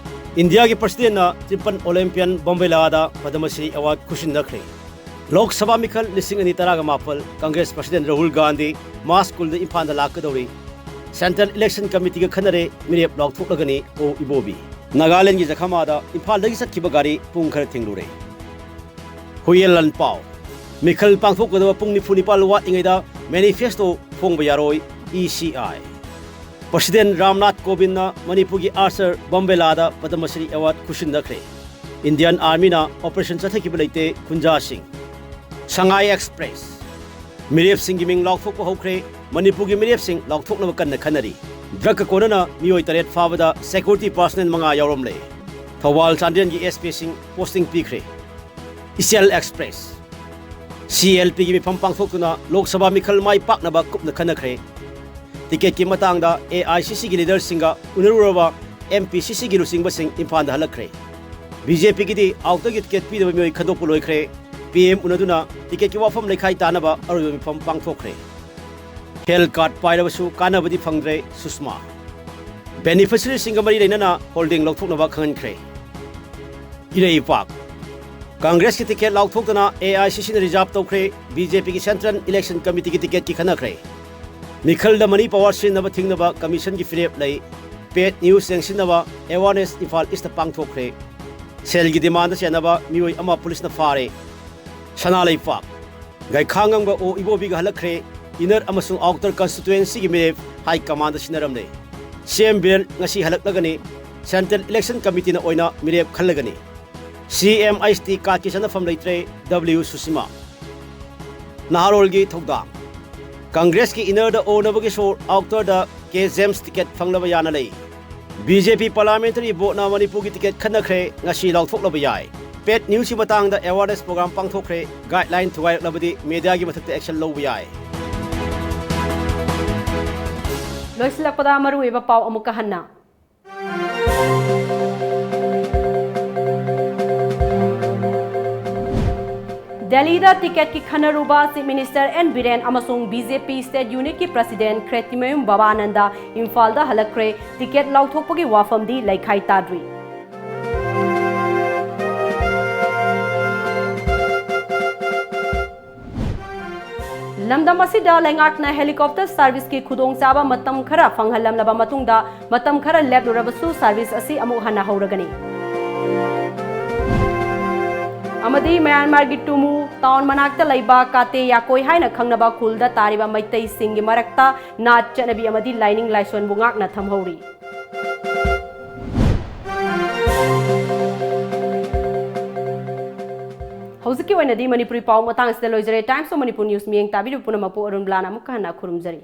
ꯏꯟꯗꯤꯌꯥꯒꯤ ꯄ꯭ꯔꯁꯤꯗꯦꯟꯅ ꯇ꯭ꯔꯤꯄꯜ ꯑꯣꯂꯦꯝꯄꯤꯌꯟ ꯕꯣꯝꯕꯦꯂꯥꯗ ꯄꯗꯃꯁ꯭ꯔꯤ ꯑꯦꯋꯥꯔꯗ ꯈꯨꯁꯤꯟꯅꯈ꯭ꯔꯦ꯫ ꯂꯣꯛ ꯁꯚꯥ ꯃꯤꯈꯜ ꯂꯤꯁꯤꯡ ꯑꯅꯤ ꯇꯔꯥꯒ ꯃꯥꯄꯜ, ꯀꯪꯒ꯭ꯔꯦꯁ ꯄ꯭ꯔꯁꯤꯗꯦꯟ ꯔꯥꯍꯨꯜ ꯒꯥꯟꯙꯤ ꯃꯥꯔꯆ ꯀꯨꯟꯗ ꯏꯝꯐꯥꯜꯗ ꯂꯥꯛꯀꯗꯧꯔꯤ꯫ ꯁꯦꯟꯇ꯭ꯔꯦꯜ ꯏꯂꯦꯛꯁꯟ ꯀꯃꯤꯇꯤꯒ ꯈꯟꯅꯔꯦ, ꯃꯤꯔꯦꯞ ꯂꯥꯎꯊꯣꯛꯂꯒꯅꯤ ꯑꯣ ꯏꯕꯣꯕꯤ꯫ ꯅꯥꯒꯥꯂꯦꯟꯒꯤ ꯖꯈꯃꯥꯗ ꯏꯝꯐꯥꯜꯗꯒꯤ ꯆꯠꯈꯤꯕ ꯒꯥꯔꯤ ꯄꯨꯡ ꯈꯔ ꯊꯤꯡꯂꯨꯔꯦ꯫ ꯍꯨꯏꯌꯦꯟ ꯂꯥꯟꯄꯥꯎ꯫ ꯃꯤꯈꯜ ꯄꯥꯡꯊꯣꯛꯀꯗꯕ ꯄꯨꯡ ꯅꯤꯐꯨ ꯅꯤꯄꯥꯜ ꯋꯥꯠꯂꯤꯉꯩꯗ ꯃꯦꯅꯤꯐꯦꯁꯇꯣ ꯐꯣꯡꯕ ꯌꯥꯔꯣꯏ, E C I. President Ramnath ꯀꯣꯕꯤꯟꯗꯅ ꯃꯅꯤꯄꯨꯔꯒꯤ ꯑꯥꯔꯆꯔ ꯕꯝꯕꯦꯂꯥꯗ ꯄꯗꯃꯁ꯭ꯔꯤ ꯑꯦꯋꯥꯔꯗ ꯈꯨꯁꯤꯟꯅꯈ꯭ꯔꯦ꯫ ꯏꯟꯗꯤꯌꯟ ꯑꯥꯔꯃꯤꯅ ꯑꯣꯄꯔꯦꯁꯟ ꯆꯠꯊꯈꯤꯕ ꯂꯩꯇꯦ, ꯈꯨꯟꯖꯥꯁꯤꯡ꯫ ꯁꯉꯥꯏ ꯑꯦꯛꯁꯄ꯭ꯔꯦꯁ꯫ ꯃꯤꯔꯦꯞꯁꯤꯡꯒꯤ ꯃꯤꯡ ꯂꯥꯎꯊꯣꯛꯄ ꯍꯧꯈ꯭ꯔꯦ꯫ ꯃꯅꯤꯄꯨꯔꯒꯤ ꯃꯤꯔꯦꯞꯁꯤꯡ ꯂꯥꯎꯊꯣꯛꯅꯕ ꯀꯟꯅ ꯈꯟꯅꯔꯤ꯫ ꯗ꯭ꯔꯒꯀ ꯀꯣꯟꯅꯅ ꯃꯤꯑꯣꯏ ꯇꯔꯦꯠ ꯐꯥꯕꯗ ꯁꯦꯀ꯭ꯌꯨꯔꯤꯇꯤ ꯄꯥꯔꯁꯅꯦꯜ ꯃꯉꯥ ꯌꯥꯎꯔꯝꯂꯦ꯫ ꯊꯧꯕꯥꯜ ꯆꯥꯟꯗꯦꯜꯒꯤ ꯑꯦꯁ ꯄꯤꯁꯤꯡ ꯄꯣꯁꯇꯤꯡ ꯄꯤꯈ꯭ꯔꯦ꯫ ꯏꯆꯦꯜ ꯑꯦꯛꯁꯄ꯭ꯔꯦꯁ꯫ ꯁꯤ ꯑꯦꯜ ꯄꯤꯒꯤ ꯃꯤꯐꯝ ꯄꯥꯡꯊꯣꯛꯇꯨꯅ ꯂꯣꯛ ꯁꯚꯥ ꯃꯤꯈꯜ ꯃꯥꯏ ꯄꯥꯛꯅꯕ ꯀꯨꯞꯅ ꯈꯟꯅꯈ꯭ꯔꯦ꯫ ꯇꯤꯀꯦꯠꯀꯤ ꯃꯇꯥꯡꯗ ꯑꯦ ꯑꯥꯏ ꯁꯤ ꯁꯤꯒꯤ ꯂꯤꯗꯔꯁꯤꯡꯒ ꯎꯅꯔꯨꯔꯕ ꯑꯦꯝ ꯄꯤ ꯁꯤ ꯁꯤꯒꯤ ꯂꯨꯆꯤꯡꯕꯁꯤꯡ ꯏꯝꯐꯥꯜꯗ ꯍꯜꯂꯛꯈ꯭ꯔꯦ꯫ ꯕꯤ ꯖꯦ ꯄꯤꯒꯤꯗꯤ ꯑꯥꯎꯇꯔꯒꯤ ꯇꯤꯀꯦꯠ ꯄꯤꯗꯕ ꯃꯤꯑꯣꯏ ꯈꯟꯗꯣꯛꯄ ꯂꯣꯏꯈ꯭ꯔꯦ꯫ ꯄꯤ ꯑꯦꯝ ꯎꯅꯗꯨꯅ ꯇꯤꯀꯦꯠꯀꯤ ꯋꯥꯐꯝ ꯂꯩꯈꯥꯏ ꯇꯥꯅꯕ ꯑꯔꯣꯏꯕ ꯃꯤꯐꯝ ꯄꯥꯡꯊꯣꯛꯈ꯭ꯔꯦ꯫ ꯍꯦꯜꯊ ꯀꯥꯔꯗ ꯄꯥꯏꯔꯕꯁꯨ ꯀꯥꯟꯅꯕꯗꯤ ꯐꯪꯗ꯭ꯔꯦ, ꯁꯨꯁꯃꯥ꯫ ꯕꯦꯅꯤꯐꯤꯁꯔꯤꯁꯤꯡꯒ ꯃꯔꯤ ꯂꯩꯅꯅ ꯍꯣꯜꯗꯤꯡ ꯂꯧꯊꯣꯛꯅꯕ ꯈꯪꯍꯟꯈ꯭ꯔꯦ꯫ ꯏꯔꯩꯄꯥꯛ꯫ ꯀꯪꯒ꯭ꯔꯦꯁꯀꯤ ꯇꯤꯀꯦꯠ ꯂꯥꯎꯊꯣꯛꯇꯅ ꯑꯦ ꯑꯥꯏ ꯁꯤ ꯁꯤꯅ ꯔꯤꯖꯥꯔꯚ ꯇꯧꯈ꯭ꯔꯦ, ꯕꯤ ꯖꯦ ꯄꯤꯒꯤ ꯁꯦꯟꯇ꯭ꯔꯦꯜ ꯏꯂꯦꯛꯁꯟ ꯀꯃꯤꯇꯤꯒꯤ ꯇꯤꯀꯦꯠꯀꯤ ꯈꯟꯅꯈ꯭ꯔꯦ꯫ ꯃꯤꯈꯜꯗ ꯃꯅꯤ ꯄꯥꯋꯔ ꯁꯤꯖꯤꯟꯅꯕ ꯊꯤꯡꯅꯕ ꯀꯃꯤꯁꯟꯒꯤ ꯐꯤꯔꯦꯞ ꯂꯩ꯫ ꯄꯦꯗ ꯅ꯭ꯌꯨꯁ ꯌꯦꯡꯁꯤꯟꯅꯕ ꯑꯦꯋꯥꯔꯅꯦꯁ ꯏꯝꯐꯥꯜ ꯏꯁꯇ ꯄꯥꯡꯊꯣꯛꯈ꯭ꯔꯦ꯫ ꯁꯦꯜꯒꯤ ꯗꯤꯃꯥꯟꯗ ꯆꯦꯟꯅꯕ ꯃꯤꯑꯣꯏ ꯑꯃ ꯄꯨꯂꯤꯁꯅ ꯐꯥꯔꯦ꯫ ꯁꯅꯥ ꯂꯩꯄꯥꯛ꯫ ꯒꯩꯈꯥꯉꯝꯕ ꯑꯣ ꯏꯕꯣꯕꯤꯒ ꯍꯜꯂꯛꯈ꯭ꯔꯦ꯫ ꯏꯟꯅꯔ ꯑꯃꯁꯨꯡ ꯑꯥꯎꯇꯔ ꯀꯟꯁꯇꯤꯇ꯭ꯋꯦꯟꯁꯤꯒꯤ ꯃꯤꯔꯦꯞ ꯍꯥꯏ ꯀꯃꯥꯟꯗ ꯁꯤꯟꯅꯔꯝꯂꯦ꯫ ꯁꯤ ꯑꯦꯝ ꯕꯤꯔꯦꯟ ꯉꯁꯤ ꯍꯜꯂꯛꯂꯒꯅꯤ꯫ ꯁꯦꯟꯇ꯭ꯔꯦꯜ ꯏꯂꯦꯛꯁꯟ ꯀꯃꯤꯇꯤꯅ ꯑꯣꯏꯅ ꯃꯤꯔꯦꯞ ꯈꯜꯂꯒꯅꯤ꯫ ꯁꯤ ꯑꯦꯝ ꯑꯩꯆ ꯇꯤ ꯀꯥꯔꯗꯀꯤ ꯆꯠꯅꯐꯝ ꯂꯩꯇ꯭ꯔꯦ, ꯗꯕ꯭ꯂꯤꯌꯨ ꯁꯨꯁꯤꯃꯥ꯫ ꯅꯍꯥꯔꯣꯜꯒꯤ ꯊꯧꯗꯥꯡ꯫ ꯀꯪꯒ꯭ꯔꯦꯁꯀꯤ ꯏꯟꯅꯔꯗ ꯑꯣꯅꯕꯒꯤ ꯁꯣꯔ, ꯑꯥꯎꯇꯔꯗ ꯀꯦ ꯖꯦꯝꯁ ꯇꯤꯀꯦꯠ ꯐꯪꯂꯕ ꯌꯥꯅ ꯂꯩ꯫ ꯕꯤ ꯖꯦ ꯄꯤ ꯄꯥꯔꯂꯤꯌꯥꯃꯦꯟꯇꯔꯤ ꯕꯣꯔꯗꯅ ꯃꯅꯤꯄꯨꯔꯒꯤ ꯇꯤꯀꯦꯠ ꯈꯟꯅꯈ꯭ꯔꯦ, ꯉꯁꯤ ꯂꯥꯎꯊꯣꯛꯂꯕ ꯌꯥꯏ꯫ ꯄꯦꯗ ꯅ꯭ꯌꯨꯁꯀꯤ ꯃꯇꯥꯡꯗ ꯑꯦꯋꯥꯔꯅꯦꯁ ꯄ꯭ꯔꯣꯒ꯭ꯔꯥꯝ ꯄꯥꯡꯊꯣꯛꯈ꯭ꯔꯦ, ꯒꯥꯏꯗꯂꯥꯏꯟ ꯊꯨꯒꯥꯏꯔꯛꯂꯕꯗꯤ ꯃꯦꯗꯤꯌꯥꯒꯤ ꯃꯊꯛꯇ ꯑꯦꯛꯁꯟ ꯂꯧꯕ ꯌꯥꯏ꯫ ꯂꯣꯏꯁꯤꯜꯂꯛꯄꯗ ꯃꯔꯨꯑꯣꯏꯕ ꯄꯥꯎ ꯑꯃꯨꯛꯀ ꯍꯟꯅ꯫ ꯗꯦꯜꯂꯤꯗ ꯇꯤꯀꯦꯠꯀꯤ ꯈꯟꯅꯔꯨꯕ ꯆꯤꯐ ꯃꯤꯅꯤꯁꯇꯔ ꯑꯦꯟ ꯕꯤꯔꯦꯟ ꯑꯃꯁꯨꯡ ꯕꯤ ꯖꯦ ꯄꯤ ꯁ꯭ꯇꯦꯠ ꯌꯨꯅꯤꯠꯀꯤ ꯄ꯭ꯔꯁꯤꯗꯦꯟꯠ ꯈ꯭ꯔꯦꯇꯤꯃꯌꯨꯝ ꯕꯕꯥꯅꯟꯗ ꯏꯝꯐꯥꯜꯗ ꯍꯜꯂꯛꯈ꯭ꯔꯦ꯫ ꯇꯤꯀꯦꯠ ꯂꯥꯎꯊꯣꯛꯄꯒꯤ ꯋꯥꯐꯝꯗꯤ ꯂꯩꯈꯥꯏ ꯇꯥꯗ꯭ꯔꯤ꯫ ꯂꯝꯗꯝ ꯑꯁꯤꯗ ꯂꯩꯉꯥꯛꯅ helicopter serviceꯀꯤ ꯈꯨꯗꯣꯡꯆꯥꯕ ꯃꯇꯝ ꯈꯔ ꯐꯪꯍꯜꯂꯝꯂꯕ ꯃꯇꯨꯡꯗ, ꯃꯇꯝ ꯈꯔ ꯂꯦꯞꯂꯨꯔꯕꯁꯨ service ꯑꯁꯤ ꯑꯃꯨꯛ ꯍꯟꯅ ꯍꯧꯔꯒꯅꯤ꯫ ꯑꯃꯗꯤ ꯃ꯭ꯌꯥꯟꯃꯥꯔꯒꯤ ꯇꯨꯃꯨ ꯇꯥꯎꯟ ꯃꯅꯥꯛꯇ ꯂꯩꯕ ꯀꯥꯇꯦ ꯌꯥꯀꯣꯏ ꯍꯥꯏꯅ ꯈꯪꯅꯕ ꯈꯨꯜꯗ ꯇꯥꯔꯤꯕ ꯃꯩꯇꯩꯁꯤꯡꯒꯤ ꯃꯔꯛꯇ ꯅꯥꯠ ꯆꯠꯅꯕꯤ ꯑꯃꯗꯤ ꯂꯥꯏꯅꯤꯡ ꯂꯥꯏꯁꯣꯟꯕꯨ ꯉꯥꯛꯅ ꯊꯝꯍꯧꯔꯤ꯫ ꯍꯧꯖꯤꯛꯀꯤ ꯑꯣꯏꯅꯗꯤ ꯃꯅꯤꯄꯨꯔꯤ ꯄꯥꯎ ꯃꯇꯥꯡ ꯑꯁꯤꯗ ꯂꯣꯏꯖꯔꯦ꯫ Times of Manipur News ꯃꯤꯠꯌꯦꯡ ꯇꯥꯕꯤꯔꯤꯕ ꯄꯨꯝꯅꯃꯛꯄꯨ ꯑꯔꯨꯟꯕꯂꯥꯅ ꯑꯃꯨꯛꯀ ꯍꯟꯅ ꯈꯨꯔꯨꯝꯖꯔꯤ꯫